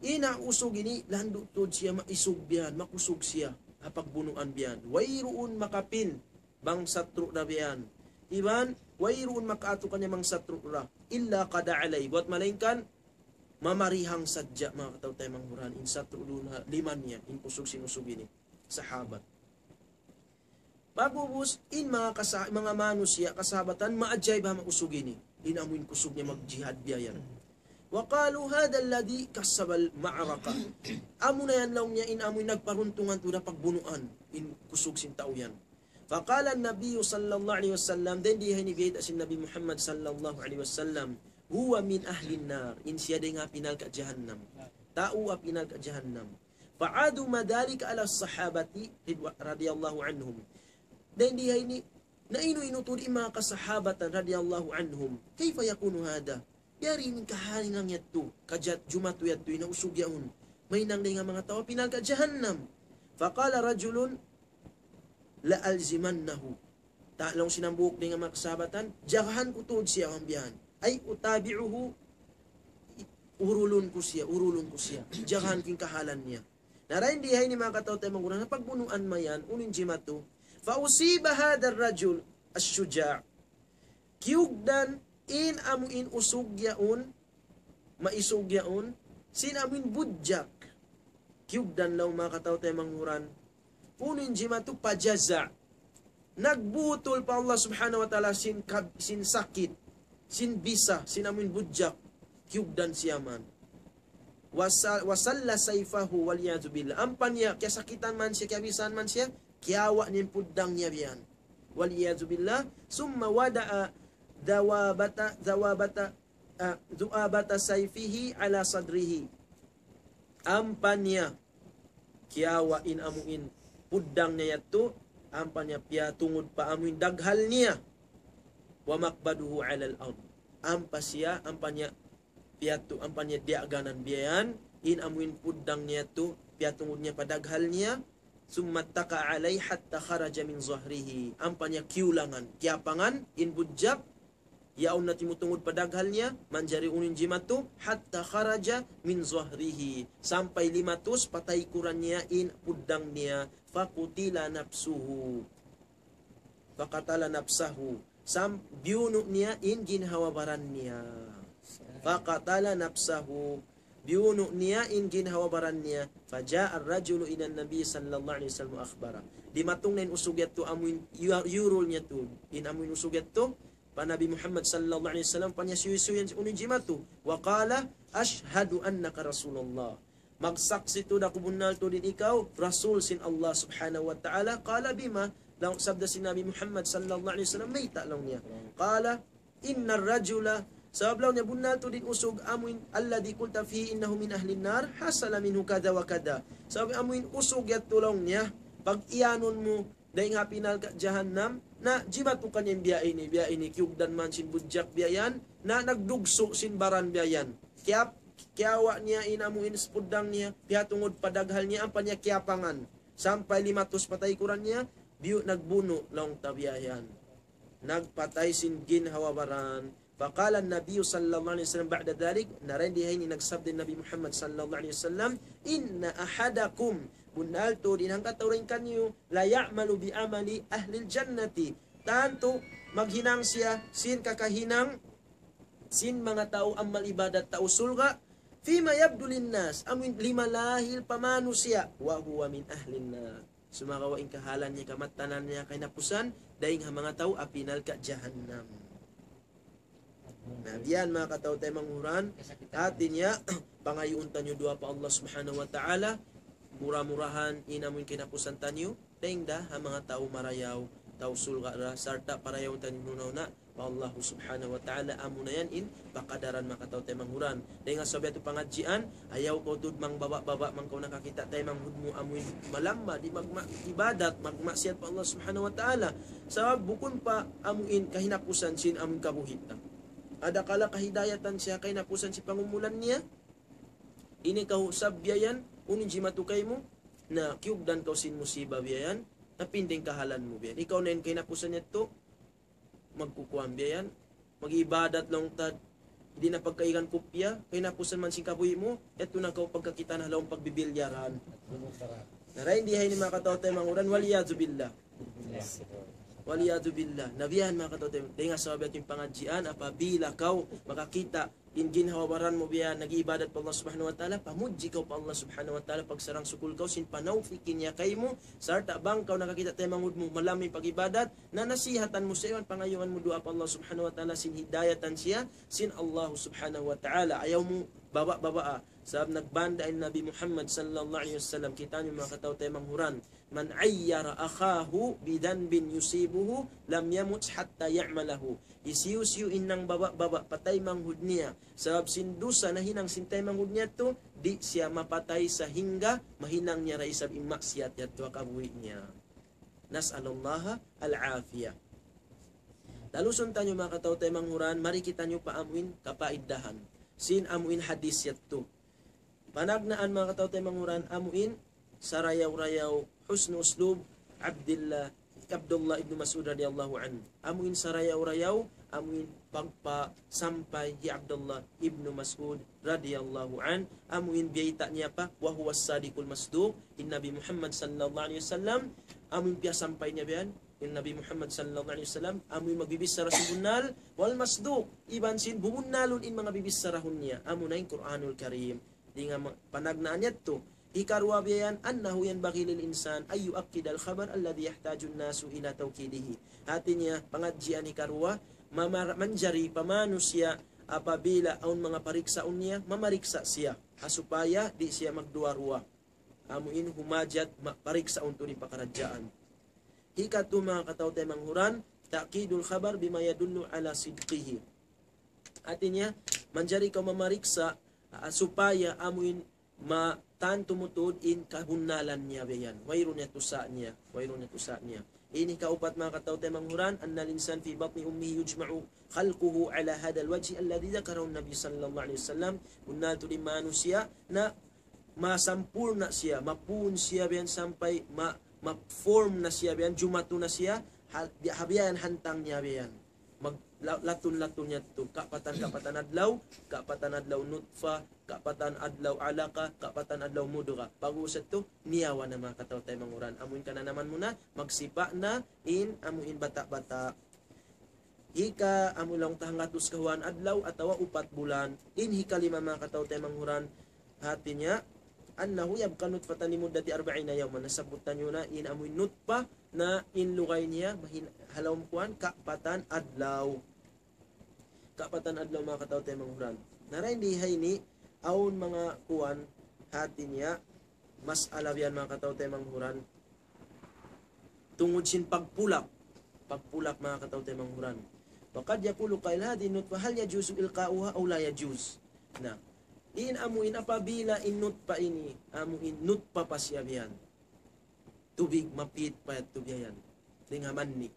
In usug ini, landu' tuud siya, maisug biya' yan, makusug siya ha pagbunuan biya' yan. Wayruun makapin bang satru' da biya' yan. Iban, wayruun makaatu kaniya bang satru' da. إلا قضى عليه. Buwat malaingkan, mamarihang sadja, manga kataw-taymanghuran, in satru' duun ha lima niya, in kusug sin usug ini. Sahabat. Pag'ubus, in manga kasa-, manga manusiya', kasahabatan, maajaib ha manga usug ini. In amu in kusug niya magjihad biya' yan. وقالوا هذا الذي كسب المعركة. Amu na yan laung niya in amu in nagparuntungan tuud ha pagbunuan, in kusug sin tau yan. فقال النبي صلى الله عليه وسلم, dayn di ha ini biyayta' sin Nabi Muhammad sallallahu alayhi wasallam, هو من أهل النار. In siya dayn ha api narka' jahannam. Tau api narka' jahannam. فعظم ذلك على الصحابة رضو-، رضي الله عنهم. Dayn di ha ini, nainu-inu tuud in manga kasahabatan radiyallahu anhum. كيف يكون هذا؟ Yari in kahalan yadtu, kajat jumatu yadtu, in usug yaun. Mahinang dayn ha manga tau api narka' jahannam. فقال رجل لألزمنه. Ta-, laung sin hambuuk dayn ha manga kasahabatan, jagahan ku tuud siya, awn biya' yan. أي أتابعه, i-, urulun ku siya, urulun ku siya. Jagahan ku in kahalan niya. Na dayn di ha ini manga kataw-taymanghuran, ha pagbunuan mayan, unu in jimatu. فأصيب هذا الرجل الشجاع. Kiyugdan in amu in usug yaun, maisug yaun, sin amu in budjak. Kiyugdan laung manga kataw-taymanghuran. Unu in jimatu, فجزع. Nagbutul pa Allah Subhanahu wa Ta'ala sin kab-, sin sakit, sin bisa, sin amu in budjak. Kiyugdan siya man. وس-، وسل سيفه والعياذ بالله. Ampa niya, kiyasakitan man siya, kiyabisan man siya, kiyawa' niya in puddang niya biya' yan. والعياذ بالله. ثم وضع ذبابة، ذبابة، ah, ذبابة سيفه على صدره. Ampa niya, kiyawa' in amu in puddang niya yadtu, ampa niya piyatungud pa amu in daghal niya. ومقبضه على الأرض. Ampa siya, ampa niya piyatu-, ampa niya diyaganan biya' yan, in amu in puddang niya yadtu, piyatungud niya pa daghal niya, ثم اتكأ عليه حتى خرج من ظهره. Ampa niya kiyulangan, kiyapangan, in budjak, yaun na timutungud pa daghal niya, manjari unu in jimatu, حتى خرج من ظهره. Sampay limatus pa taykuran niya in puddang niya, فقتل نفسه. فقتل نفسه. Sam-, biyunu' niya in ginhawa-baran niya. فقتل نفسه. Biyunu' niya in ginhawa-baran niya. فجاء الرجل إلى النبي صلى الله عليه وسلم وأخبره. Dimatung na in usug yadtu amu in yu-, yurul niya tu. In amu in usug yadtu pa Nabi Muhammad sallallahu alayhi wasallam, panyasuysuyan unu in jimatu. وقال: أشهد أنك رسول الله. Magsaksi' tuud aku bunnal tuud in ikaw rasul sin Allah Subhanahu wa Ta'ala. قال: بم؟ Laung, sabda sin Nabi Muhammad sallallahu alayhi wasallam, mayta' laung niya. قال: إن الرجل, sabab laung niya bunnal tuud in usug amu in, الذي قلت فيه إنه من أهل النار حصل منه كذا وكذا. Sabab amu in usug yadtu laung niya, pag-iyanun mu, dayn ha api narka' jahannam, na jimatu kaniya in biya' ini, biya' ini, kiyugdan man sin budjak biya' yan, na nagdugsu' sin baran biya' yan. Kiyap-, kiyawa' niya in amu in puddang niya, piyatungud pa daghal niya, ampa niya kiyapangan. Sampay limatus pa taykuran niya, biyu' nagbunu' laung ta biya' yan. Nagpatay sin ginhawa-baran. فقال النبي صلى الله عليه وسلم بعد ذلك, na dayn di ha ini nagsabda in Nabi Muhammad sallallahu alayhi wasallam, إن أحدكم, bunnal tuud in hangkatau dayn kaniyu, ليعمل بعمل أهل الجنة. Tantu maghinang siya sin kakahinang sin manga tau amal ibadat tau surga', فيما يبدو للناس, amu in limalahil pa manusiya', وهو من أهل النار. Sumagawa' in kahalan niya, kamattanan niya, kahinapusan, dayn ha manga tau api narka' jahannam. Na, biya' yan manga kataw-taymanghuran, hati niya, pangayuun taniyu duwaa pa Allah Subhanahu wa Ta'ala, mura-murahan, in amu in kahinapusan taniyu, dayn da ha manga tau marayaw, tau surga' da, sarta' parayawun taniyu huna-huna pa Allah Subhanahu wa Ta'ala, amu na yan in pakadaran manga kataw-taymanghuran. Dayn ha sabab yadtu pangadjian, ayaw kaw tuud mangbaba'-baba', bang kaw nakakita' taymanghud mu amu in malamma, di' magma-, ibadat, magmaksiyat pa Allah Subhanahu wa Ta'ala. Sabab bukun pa amu in kahinapusan sin amu in kabuhi' ta. Adakala kahidayatan siya kahinapusan sin pangumulan niya. Ini kaw usab biya' yan, unu in jimatu kaymu, na kiyugdan kaw sin musiba biya' yan, na pinding kahalan mu biya' yan. Ikaw na in kahinapusan yadtu, magkukuan biya' yan, mag-ibadat laung ta, di' na pagkaigan kupya, kahinapusan man sin kabuhi' mu, yadtu na kaw pagkakitaan ha lawm pagbibilyaran. Na dayn di ha ini manga kataw-taymanghuran, والعياذ بالله. والعياذ بالله. Na biya' yan manga kataw-taymanghuran, dayn ha sabab yadtu in pangadjian, apabila kaw makakita' in ginhawa-baran mu biya' yan, nag-iibadat pa Allah Subhanahu wa Ta'ala, pamudji kaw pa Allah Subhanahu wa Ta'ala, pagsarang-sukul kaw sin panawfik niya kaymu, sarta' bang kaw nakakita' taymanghud mu malamma in pag-ibadat, na nasihatan mu siya iban pangayuan mu duwaa pa Allah Subhanahu wa Ta'ala sin hidayatan siya sin Allah Subhanahu wa Ta'ala. Ayaw mu baba'-babaa. Sabab nagbanda in Nabi Muhammad sallallahu alayhi wasallam, kitaa niyu manga kataw-taymanghuran, من عير أخاه بذنب يصيبه لم يمت حتى يعمله. Hisiyu-siyu in nangbaba'-baba' pa taymanghud niya sabab sin dusa nahinang sin taymanghud niya yadtu, di' siya mapatay sahingga mahinang niya da isab in maksiyat yadtu ha kabuhi' niya. نسأل الله العافية. Talusun taniyu manga kataw-taymanghuran, mari kitaniyu pa amu in kapaidahan sin amu in hadis yadtu. Panagnaan manga kataw-taymanghuran, amu in sarayaw-rayaw, حسن أسلوب عبد الله، عبد الله بن مسعود رضي الله عنه. Amu in sarayaw-rayaw amuin pagpasampay hi Abdullah ibnu Mas'ud radiyallahu anhu, amuin biyayta' niya pa, وهو الصادق المصدوق, in Nabi Muhammad sallallahu alayhi wasallam, amuin piyasampay niya biyan, in Nabi Muhammad sallallahu alayhi wasallam, amuin magbibichara sin bunnal, والمصدوق, iban sin bubunnalun in manga bibichara niya, amuna in Qur'anul Karim. Di nga ma-, panagnaan yadtu. Hikaruwa biyan, أنه ينبغي للإنسان أن يؤكد الخبر الذي يحتاج الناس إلى توكيده. Hati niya, pangadjian hikaruwa, mamar-, manjari pa manusiya' apabila awn manga pariksaun niya, mamariksa' siya. Ha supaya di' siya magduwa-ruwa. Amuin humajat ma-, pariksaun tuud in pakaradjaan. Hikatu, manga kataw-taymanghuran, تأكيد الخبر بما يدل على صدقه. Hati niya, manjari kaw mamariksa', ah, supaya amuin matantu mu tuud in kabunnalan niya biyan. Wayruun niya tusa' niya, wayruun niya tusa' niya. Ini kaupat, manga kataw-taymanghuran, أن الإنسان في بطن أمه يجمع خلقه على هذا الوجه الذي ذكره النبي صلى الله عليه وسلم. Bunnal tuud in manusiya' na masampurna' siya, mapuun siya biyan sampay ma-, ma-form na siya biyan, jumatu na siya, ha-, ha biyan hantang niya biyan. Mag-, la-, latun-latun niya tu, kapatan-kapatan adlaw, kapatan adlaw nutfa, kapatan adlaw alaka, kapatan adlaw mudga. Pag-ubus yadtu, niyawa na, manga kataw-taymanghuran. Amuin kananaman mu na, magsipa' na in, amuin bata'-bata'. Hika, amu laung ta hanggatus kawhaan adlaw atawa upat bulan. In hikalima, manga kataw-taymanghuran, hati niya, أنه يبقى نطفة لمدة أربعين يوما. Nasabbut taniyu na in amuin nutfa na in lugay niya, mahin-, ha lawm kuwan, kapatan adlaw. Kapatan adlaw, manga kataw-taymanghuran. Na dayn di ha ini, awn manga kuwan, hati niya, mas'ala biyan, manga kataw-taymanghuran. Tungud sin pagpulak. Pagpulak, manga kataw-taymanghuran. وقد يقول قائل: هذه النطفة هل يجوز إلقاؤها أو لا يجوز؟ Na, in amuin apabila in nutfa ini, amuin nutfa pa siya biyan. Tubig, mapit pa yadtu biya' yan. Dayn ha mani'.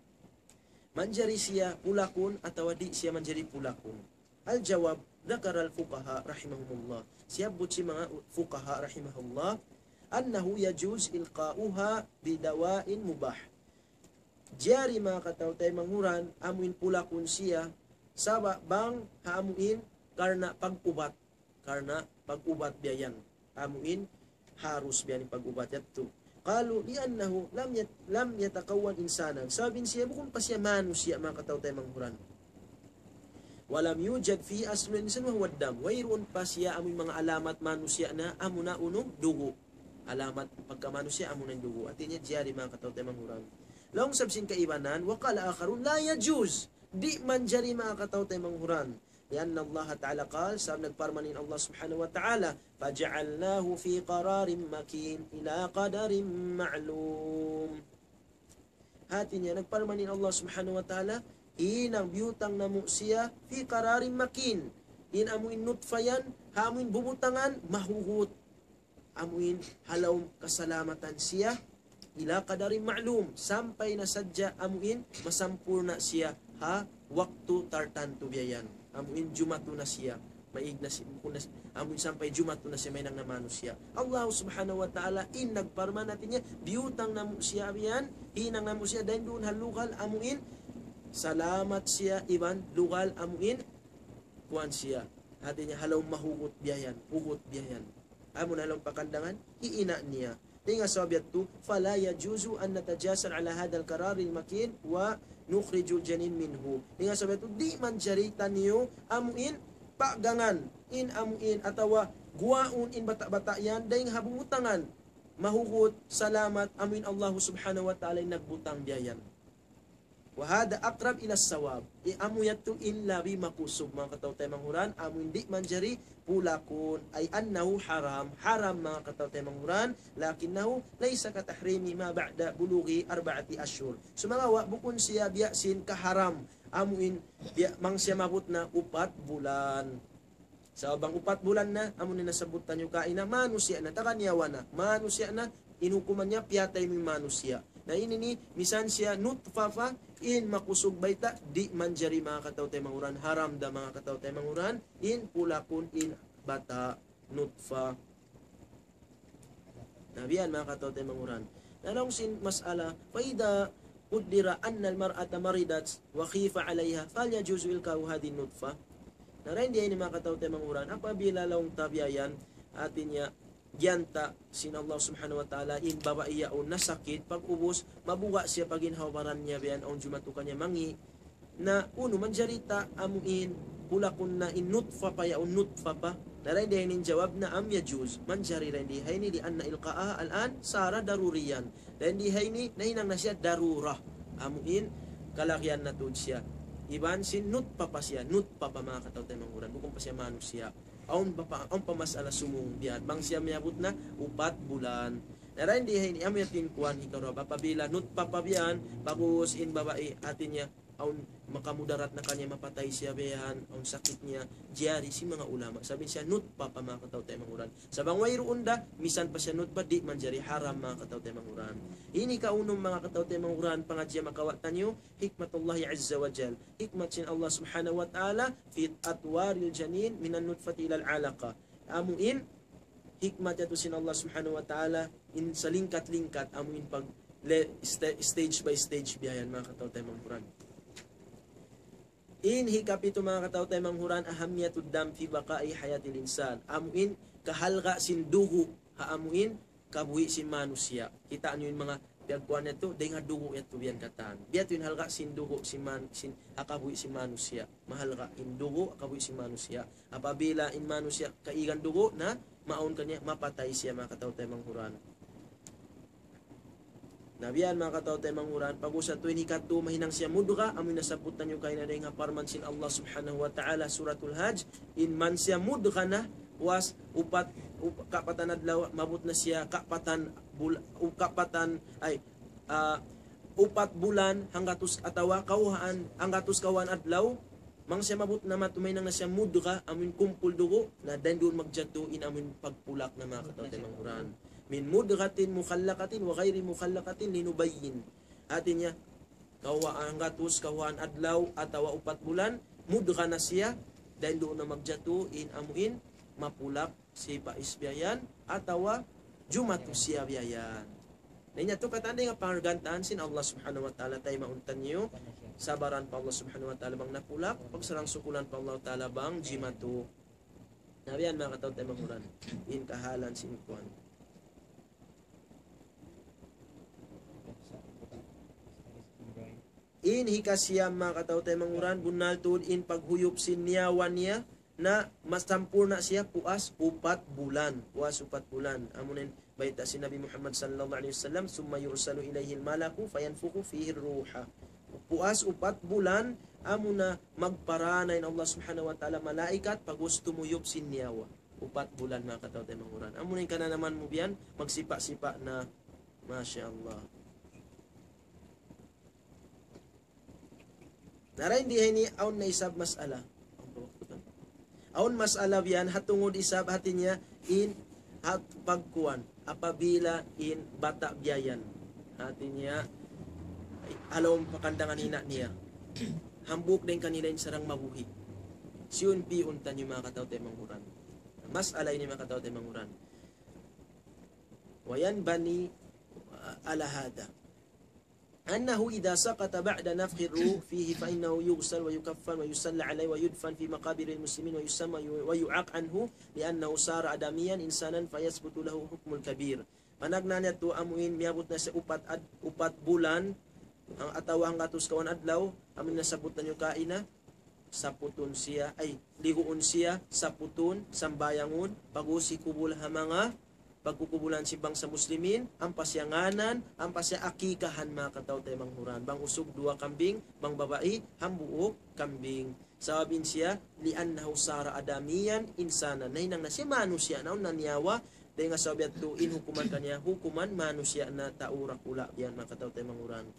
Manjari siya pulakun atawa di' siya manjari pulakun. الجواب: ذكر الفقهاء رحمهم الله. Siyabbut sin manga fuqaha rahimahullah, أنه يجوز إلقاؤها بدواء مباح. Jari, manga kataw-taymanghuran, amuin pulakun siya, sabab bang ha amuin karna' pag-ubat. Karna' pag-ubat biya' yan. Amuin harus biya' yan in pag-ubat yadtu. قالوا: لأنه لم يت-، لم يتكون إنسانا. Sabab in siya bukun pa siya manusiya', manga kataw-taymanghuran. ولم يوجد فيه أصل الإنسان وهو الدم. Wayruun pa siya amuin manga alamat manusiya' na, amuna unu, dugu'. Alamat pagkamanusiya', amuna in dugu'. Hati niya, jari, manga kataw-taymanghuran. Laung sab sin kaibanan, وقال آخرون: لا يجوز. Di' manjari, manga kataw-taymanghuran. لأن الله تعالى قال, sabab nagparman in Allah Subhanahu wa Ta'ala, فجعلناه في قرار مكين إلى قدر معلوم. Hati niya, nagparman in Allah Subhanahu wa Ta'ala, hinang biyutang namu' siya في قرار مكين. In amuin nutfa yan, ha amuin bubutangan, mahugut. Amuin ha lawm kasalamatan siya, إلى قدر معلوم, sampay na sadja amuin masampurna' siya ha waktu tartantu biya' yan. Amuin jumatu na siya, maig na si-, bukun na si-, amuin sampay jumatu na siya, mahinang na manusiya'. Allah Subhanahu wa Ta'ala in nagparman, hati niya, biyutang namu' siya biya' yan, hinang namu' siya dayn duun ha lugal amuin salamat siya iban lugal amuin kuwan siya. Hati niya, ha lawm mahugut biya' yan, hugut biya' yan. Amuna laung pakandangan, hi ina' niya. Dayn ha sabab yadtu, فلا يجوز أن نتجاسر على هذا القرار المكين ونخرج الجنين منه. Dayn ha sabab yadtu, di' manjari taniyu amuin paggangan, in amuin, atawa guwaun in bata'-bata' yan, dayn ha bubutangan, mahugut, salamat, amuin Allah Subhanahu wa Ta'ala in nagbutang biya' yan. وهذا أقرب إلى الصواب. Amu yadtu in labi makusug, manga kataw-taymanghuran, amu in di' manjari pulakun, أي أنه حرام, haram, manga kataw-taymanghuran, لكنه ليس كتحريم ما بعد بلوغ أربعة أشهر. Sumagawa', bukun siya biya' sin kaharam, amu in biya' bang siya maabut na upat bulan. Sabab bang upat bulan na, amu in nasabbut taniyu kaina, manusiya' na, taga niyawa na, manusiya' na, in hukuman niya, piyatay mu in manusiya'. Na ini ini, misan siya nutfa pa, in makusug bayta', di' manjari, manga kataw-taymanghuran, haram da, manga kataw-taymanghuran, in pulakun in bata' nutfa. Na biya' yan, manga kataw-taymanghuran. Na laung sin mas'ala, فإذا قدر أن المرأة مرضت وخيف عليها، فهل يجوز إلقاء هذه النطفة؟ Na dayn di ha ini manga kataw-taymanghuran, apabila laung ta biya' yan, hati niya, giyanta' sin Allah Subhanahu wa Ta'ala in babai yaun nasakit, pag'ubus, mabuga' siya pa ginhawa-baran niya biya' yan, awn jumatu kaniya mangi', na unu manjari ta amuin, pulakun na in nutfa pa yaun, nutfa pa. Na dayn di ha ini in jawab, نعم يجوز. Manjari dayn di ha ini, لأن إلقاءها الآن صار ضروريا. Dayn di ha ini, nahinang na siya darura. Amuin, kalagihan na tuud siya. Iban sin nutfa pa siya, nutfa pa manga kataw-taymanghuran. Bukun pa siya manusiya'. Awn pa, pa, awn pa masala sumung biya' yan. Bang siya miyabut na upat bulan. Na dayn di ha ini, amu yan in kuwan hikaruwa. Apabila nutfa pa biya' yan, pag'ubus in babai, hati niya, awn makamudarat na kaniya, mapatay siya biya' yan, awn sakit niya, jari sin manga ulama. Sabab siya nutfa pa manga kataw-taymanghuran. Sa' bang wayruun da, misan pa siya nutfa, di' manjari, haram manga kataw-taymanghuran. Ini kaunum manga kataw-taymanghuran, pangadji' makawa' taniyu, حكمة الله عز وجل. Hikmat sin Allah Subhanahu wa Ta'ala, في أطوار الجنين من النطفة إلى العلقة. Amuin, hikmat yadtu sin Allah Subhanahu wa Ta'ala, in salingkat-lingkat, amuin pag le-, sta-, stage by stage biya' yan, manga kataw-taymanghuran. In hikapitu, manga kataw-taymanghuran, أهمية الدم في بقاء حياة الإنسان. Amuin kahalga' sin dugu', ha amuin kabuhi' sin manusiya'. Kita' niyu in manga piyagkuwan yadtu, dayn ha dugu' yadtu biya' yan katan. Biya' yadtu in halga' sin dugu' sin man-, sin, ha kabuhi' sin manusiya'. Mahalga' in dugu', ha kabuhi' sin manusiya'. Apabila in manusiya' kaigan dugu' na, maawn kaniya, mapatay siya, manga kataw-taymanghuran. Na biya' yan, manga kataw-taymanghuran, pag'ubus yadtu in hikatū, mahinang siya mudga, amu in nasabbut taniyu kaina dayn ha parman sin Allah Subhanahu wa Ta'ala, Suratul Hajj, in man siya mudga na, puas upat, up-, kapatan adlaw, maabut na siya kapatan bul-, u-, kapatan, ay, ah, upat bulan, hanggatus atawa kawhaan, hanggatus kawhaan adlaw, bang siya maabut na matu, mahinang na siya mudga, amuin kumpul dugu', na dayn duun magjatu in amuin pagpulak na, manga kataw-taymanghuran. من مضغة مخلقة وغير مخلقة لنبين. Hati niya, kawa-, hanggatus kawhaan adlaw atawa upat bulan, mudga na siya, dayn duun na magjatu in amuin mapulak, sipa isbiya' yan, atawa jumatu siya biya' yan. Na in yadtu katan dayn ha pangargantahan sin Allah Subhanahu wa Ta'ala, taymaun taniyu, sabaran pa Allah Subhanahu wa Ta'ala bang napulak, pagsarang-sukulan pa Allah Ta'ala bang jimatu. Na biya' yan, manga kataw-taymanghuran, in kahalan sin kuwan. In hikasiyam, manga kataw-taymanghuran, bunnal tuud in paghuyup sin niyawa niya, na masampurna' siya puas upat bulan, puas upat bulan. Amu na in bayta' sin Nabi Muhammad sallallahu alayhi wasallam, ثم يرسل إليه الملك فينفخ فيه الروح. Puas upat bulan, amu na magpara na in Allah Subhanahu wa Ta'ala malaikat, pag'ubus tumuyup sin niyawa. Upat bulan, manga kataw-taymanghuran. Amu na in kananaman mu biya' yan, magsipa'-sipa' na. Masha Allah. Na dayn di ha ini, awn na isab masala. Awn masala biya' yan, ha tungud isab, hati niya, in, hat pagkuwan, apabila in bata' biya' yan, hati niya, ha lawm pakandangan ina' niya, hambuuk dayn kanila in sarang mabuhi'. Siyun pi'un taniyu, manga kataw-taymanghuran. Masala ini, manga kataw-taymanghuran. وينبني على هذا أنه إذا سقط بعد نفخ الروح فيه فإنه يغسل ويكفن ويصلى عليه ويدفن في مقابر المسلمين ويسمى ويعاق عنه لأنه صار آدميا إنسانا فيثبت له حكم الكبير. Panagnaan yadtu amuin miyabut na siya upat ad-, upat bulan, ang, atawa hanggatus kawhaan adlaw, amuin nasabbut taniyu kaina, saputun siya, ay, liguun siya, saputun, sambahayangun, pag'ubus hikubul ha manga pagkukubulan sin bangsa Muslimin, ampa siya ngānan, ampa siya akikahan, manga kataw-taymanghuran. Bang usug duwa kambing, bang babai, hambuuk kambing. Sabab in siya, لأنه صار آدميا إنسانا. Nahinang na siya manusiya', na awn na niyawa, dayn ha sabab yadtu in hukuman kaniya, hukuman manusiya' na, tau dakula' biya' yan, manga kataw-taymanghuran.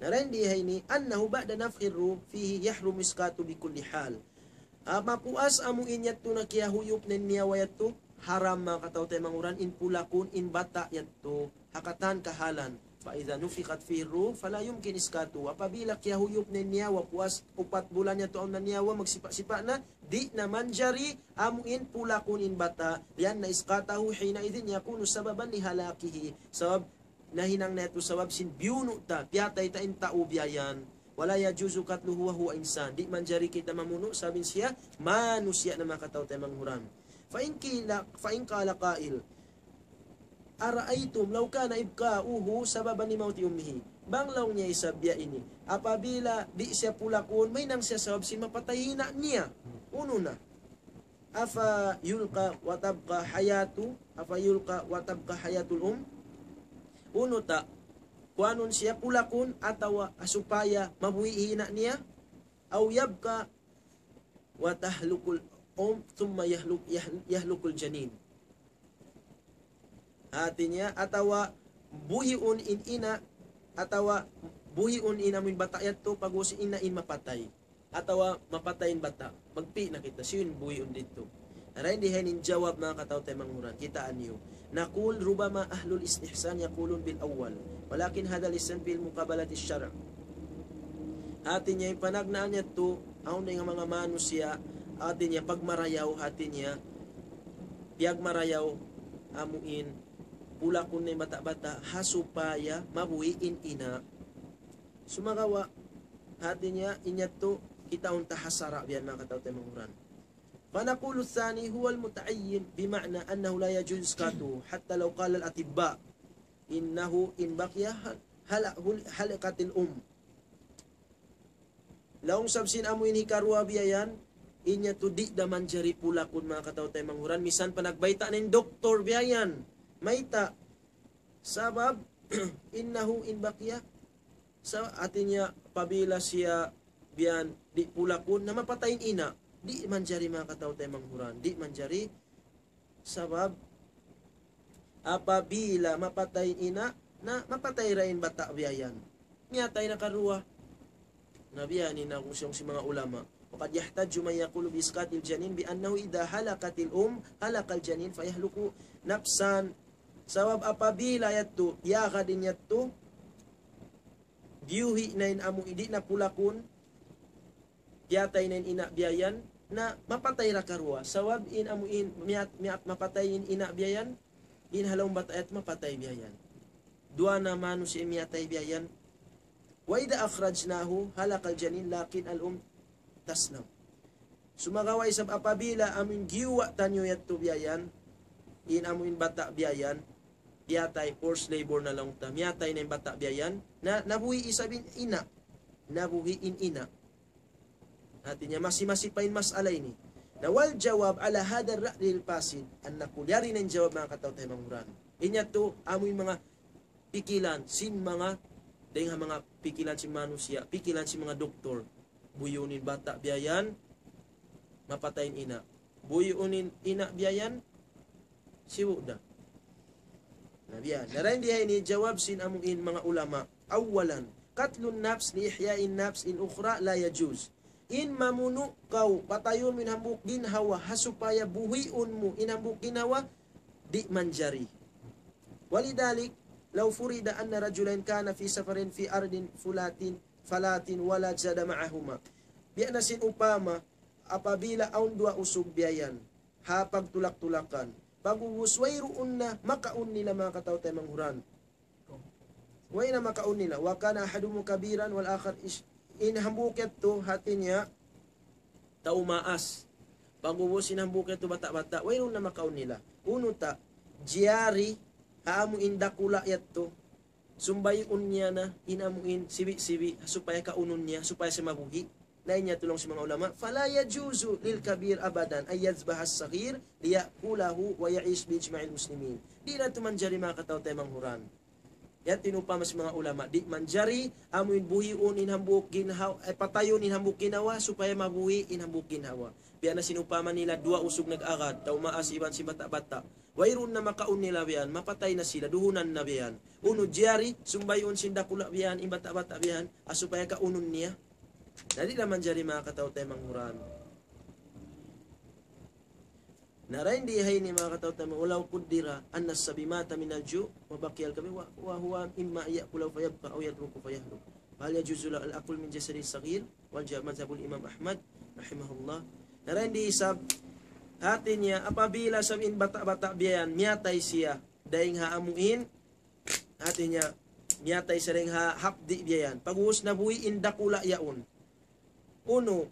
Na dayn di ha ini, أنه بعد نفخ الروح فيه يحرم إسقاطه بكل حال. Ah, mapuas amu in yadtu na kiyahuyup na in niyawa yadtu, haram, manga kataw-taymanghuran, in pulakun in bata' yadtu, ha katan kahalan. فإذا نفخت فيه الروح فلا يمكن إسقاطه. Apabila kiyahuyup na in niyawa, puas upat bulan yadtu awn na niyawa, magsipa'-sipa' na, di' na manjari amu in pulakun in bata', لأن إسقاطه حينئذ يكون سببا لهلاكه. Sabab nahinang na yadtu sabab sin biyunu' ta, piyatay ta in tau biya' yan. ولا يجوز قتله وهو إنسان. Di' manjari kita mamunu' sabab in siya manusiya' na, manga kataw-taymanghuran. فإن قيل، فإن قال قائل، أرأيتم لو كان إبقاؤه سببا لموت أمه. Bang laung niya isab biya' ini, apabila di' siya pulakun, mahinang siya sabab sin mapatay in ina' niya. Unu na? أفيلقى وتبقى حياة، أفيلقى وتبقى حياة الأم؟ Unu ta, kuanun siya pulakun atawa supaya mabuhi' in ina' niya? أو يبقى وتهلك الأم ثم يهلك، يهل-، يهلك الجنين. Hati niya, atawa buhiun in ina', atawa buhiun in amuin bata' yadtu, pag'ubus in ina' in mapatay. Atawa mapatay in bata'. Magpi' na kita, siyu in buhiun didtu. Dayn di ha yan in jawab, manga kataw-taymanghuran. Kitaa niyu. نقول ربما أهل الاستحسان يقولون بالأول، ولكن هذا الاستحسان في مقابلة الشرع. Hati niya, in panagnaan yadtu, awn na in manga manusiya', hati niya, pagmarayaw, hati niya, piyagmarayaw, amuin, pulakun na in bata'-bata', ha supaya mabuhi' in ina'. Sumagawa', hati niya, in yadtu, kitaun ta ha sara' biya' yan, manga kataw-taymanghuran. فنقول الثاني هو المتعين، بمعنى أنه لا يجوز إسقاطه حتى لو قال الأطباء إنه إن بقي هل-، هل-، هلكت الأم. Laung sab sin amuin hikaruwa biya' yan, in yadtu di' da manjari pulakun, manga kataw-taymanghuran, misan pa nagbayta' na in doktor biya' yan. Mayta'? Sabab, إنه إن بقي, sa-, hati niya, apabila siya biya' yan di' pulakun, na mapatay in ina', di' manjari, manga kataw-taymanghuran, di' manjari. Sabab, apabila mapatay in ina', na mapatay da in bata' biya' yan. Miyatay na karuwa. Na biya' yan in laung sin manga ulama. وقد يحتج من يقول بإسقاط الجنين بأنه إذا هلكت الأم هلك الجنين فيهلك نفسا. Sabab apabila yadtu, yagad in yadtu, giyuhi' na in amu, di' na pulakun, piyatay na in ina' biya' yan, na mapatay da karuwa. Sabab in amuin, miyat-, miyat-, mapatay in ina' biya' yan, in ha lawm bata' yadtu mapatay biya' yan. Duwa na manusiya' miyatay biya' yan. وإذا أخرجناه هلك الجنين لكن الأم تسلم. Sumagawa' isab apabila amuin giyuwa' taniyu yadtu biya' yan, in amuin bata' biya' yan, piyatay, forced labor na laung ta, miyatay na in bata' biya' yan, na, nabuhi' isab in ina', nabuhi' in ina'. Hati niya, masi-masi pa in mas'ala ini. Na والجواب على هذا الرأي الفاسد أن نقول, yari na in jawab, manga kataw-taymanghuran. In yadtu, amuin manga pikilan sin manga, dayn ha manga pikilan sin manusiya', pikilan sin manga doktor. Buyuun in bata' biya' yan, mapatay in ina'. Buyuun in ina' biya' yan, sibu' da. Na biya' yan. Na dayn di ha ini jawab sin amuin manga ulama. أولا، قتل النفس لإحياء النفس الأخرى لا يجوز. In mamunu' kaw, patayun mu in hambuuk ginhawa, ha supaya buhiun mu in hambuuk ginhawa, di' manjari. ولذلك لو فرض أن رجلين كانا في سفر في أرض فلاة، فلاة ولا زاد معهما. Biya' na sin upama, apabila awn duwa usug biya' yan, ha pagtulak-tulakan. Pag'ubus wayruun na makaun nila, manga kataw-taymanghuran. Way na makaun nila. وكان أحدهما كبيرا والآخر إش-، in hambuuk yadtu hati niya tau maas. Pag'ubus in hambuuk yadtu bata'-bata', wayruun na makaun nila. Unu ta, jari, ha amuin dakula' yadtu, sumbayun niya na in amuin sibi'-sibi', supaya kaunun niya, supaya siya mabuhi'. Na in yadtu laung sin manga ulama, فلا يجوز للكبير أبدا أن يذبح الصغير ليأكله ويعيش بإجماع المسلمين. Di' na tuud manjari, manga kataw-taymanghuran. Yadtu in upama sin manga ulama, di' manjari, amuin buhiun in hambuuk ginhawa, eh, patayun in hambuuk ginhawa, supaya mabuhi' in hambuuk ginhawa. Biya' na sin upama nila duwa usug nag-agad, tau maas iban sin bata'-bata'. Wayruun na makaun nila biya' yan, mapatay na sila, duhunan na biya' yan. Unu jari, sumbayun sin dakula' biya' yan, in bata'-bata' biya' yan, ha supaya kaunun niya. Na di' na manjari, manga kataw-taymanghuran. Na dayn di ha ini, manga kataw-taymanghuran, ولو قدر أن الصبي مات من الجوع وبقي الكبير و-، وهو إما أن يأكله فيبقى أو يتركه فيهلك، فهل يجوز له الأكل من جسد الصغير؟ والجواب مذهب الإمام أحمد رحمه الله. Na dayn di isab, hati niya, apabila sab in bata'-bata' biya' yan, miyatay siya, dayn ha amuin, Hati niya, miyatay siya dayn ha hapdi' biya' yan. Pag'ubus nabuhi' in dakula' yaun. Unu,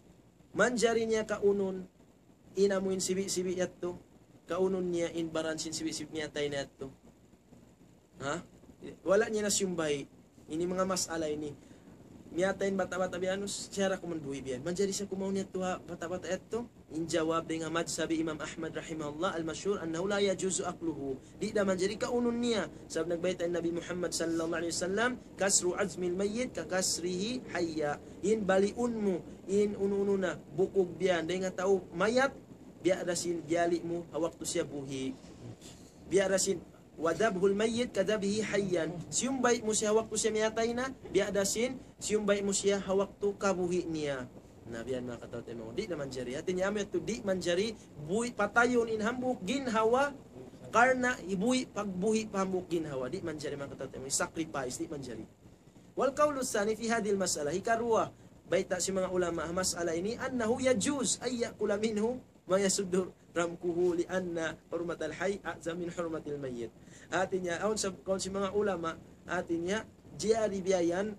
manjari niya kaunun, in amu in sibi'-sibi' yadtu, kaunun niya in baran sin sibi'-sibi' miyatay na yadtu. Ha? Wala' niya na siyumbay. Ini manga mas'ala ini. Miyatay in bata'-bata' biya' unu, siya ra kuman buhi' biya' yan. Manjari siya kumaun yadtu ha bata'-bata' yadtu? In jawab dayn ha madhhab Imam Ahmad rahimahullah, al-mashhur annahu la yajuzu akluhu. Di' da manjari kaunun niya. Sabab nagbayta' in Nabi Muhammad sallallahu alayhi wasallam, "Kasru azmil mayyit ka kasrihi hayya." In baliun mu, in unu-unu na, bukug biya' yan dayn ha tau mayat, biya' da sin biyali' mu ha waktu siya buhi'. Biya' da sin, "Wa dhabhul mayyit ka dhabhihi hayyan." Siyumbay mu siya ha waktu siya miyatay na, biya' da sin, siyumbay mu siya ha waktu kabuhi' niya. Na, biya' yan manga kataw-taymanghuran. Di' na manjari. Hati niya amu yadtu di' manjari, buhi' patayun in hambuuk ginhawa, karna' buhi' pagbuhi' pa hambuuk ginhawa. Di' manjari manga kataw-taymanghuran. Sacrifice, di' manjari. Wal qawlu thani fi hadhil mas'ala. Hikaruwa, bayta' sin manga ulama ha mas'ala ini, annahu yajuz an ya'kula minhu ma yasuddu ramquhu li anna hurmatal hayy a'zam min hurmatil mayyit. Hati niya, awn sa, kaun sin manga ulama, hati niya, jari biya' yan,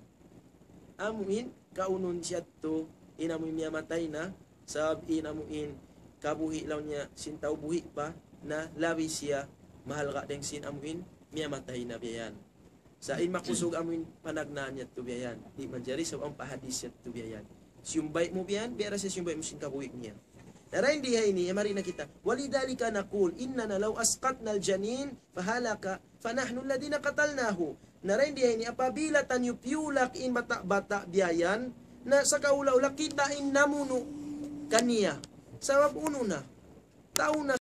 amu in, kaunun siya yadtu, in amu in miyatay na, sabab in amu in, kabuhi' laung niya, sin tau buhi' pa, na labi siya, mahalga' dayn sin amu in, miyatay na biya' yan. Sa' in makusug amu in panagnaan yadtu biya' yan. Di' manjari sabab awn pa hadith yadtu biya' yan. Siyumbay mu biya' yan, biya' da siya siyumbay mu sin kabuhi' niya. Na dayn di ha ini, ya mari na kita. Walidhalika naqul, innana law asqatnal janin, fahalaka, fanahnu alladhina qatalnahu. Na dayn di ha ini, apabila taniyu piyulak in bata'-bata' biya' yan, na sakaula-ula kita in namunu' kaniya. Sabab unu na, tau na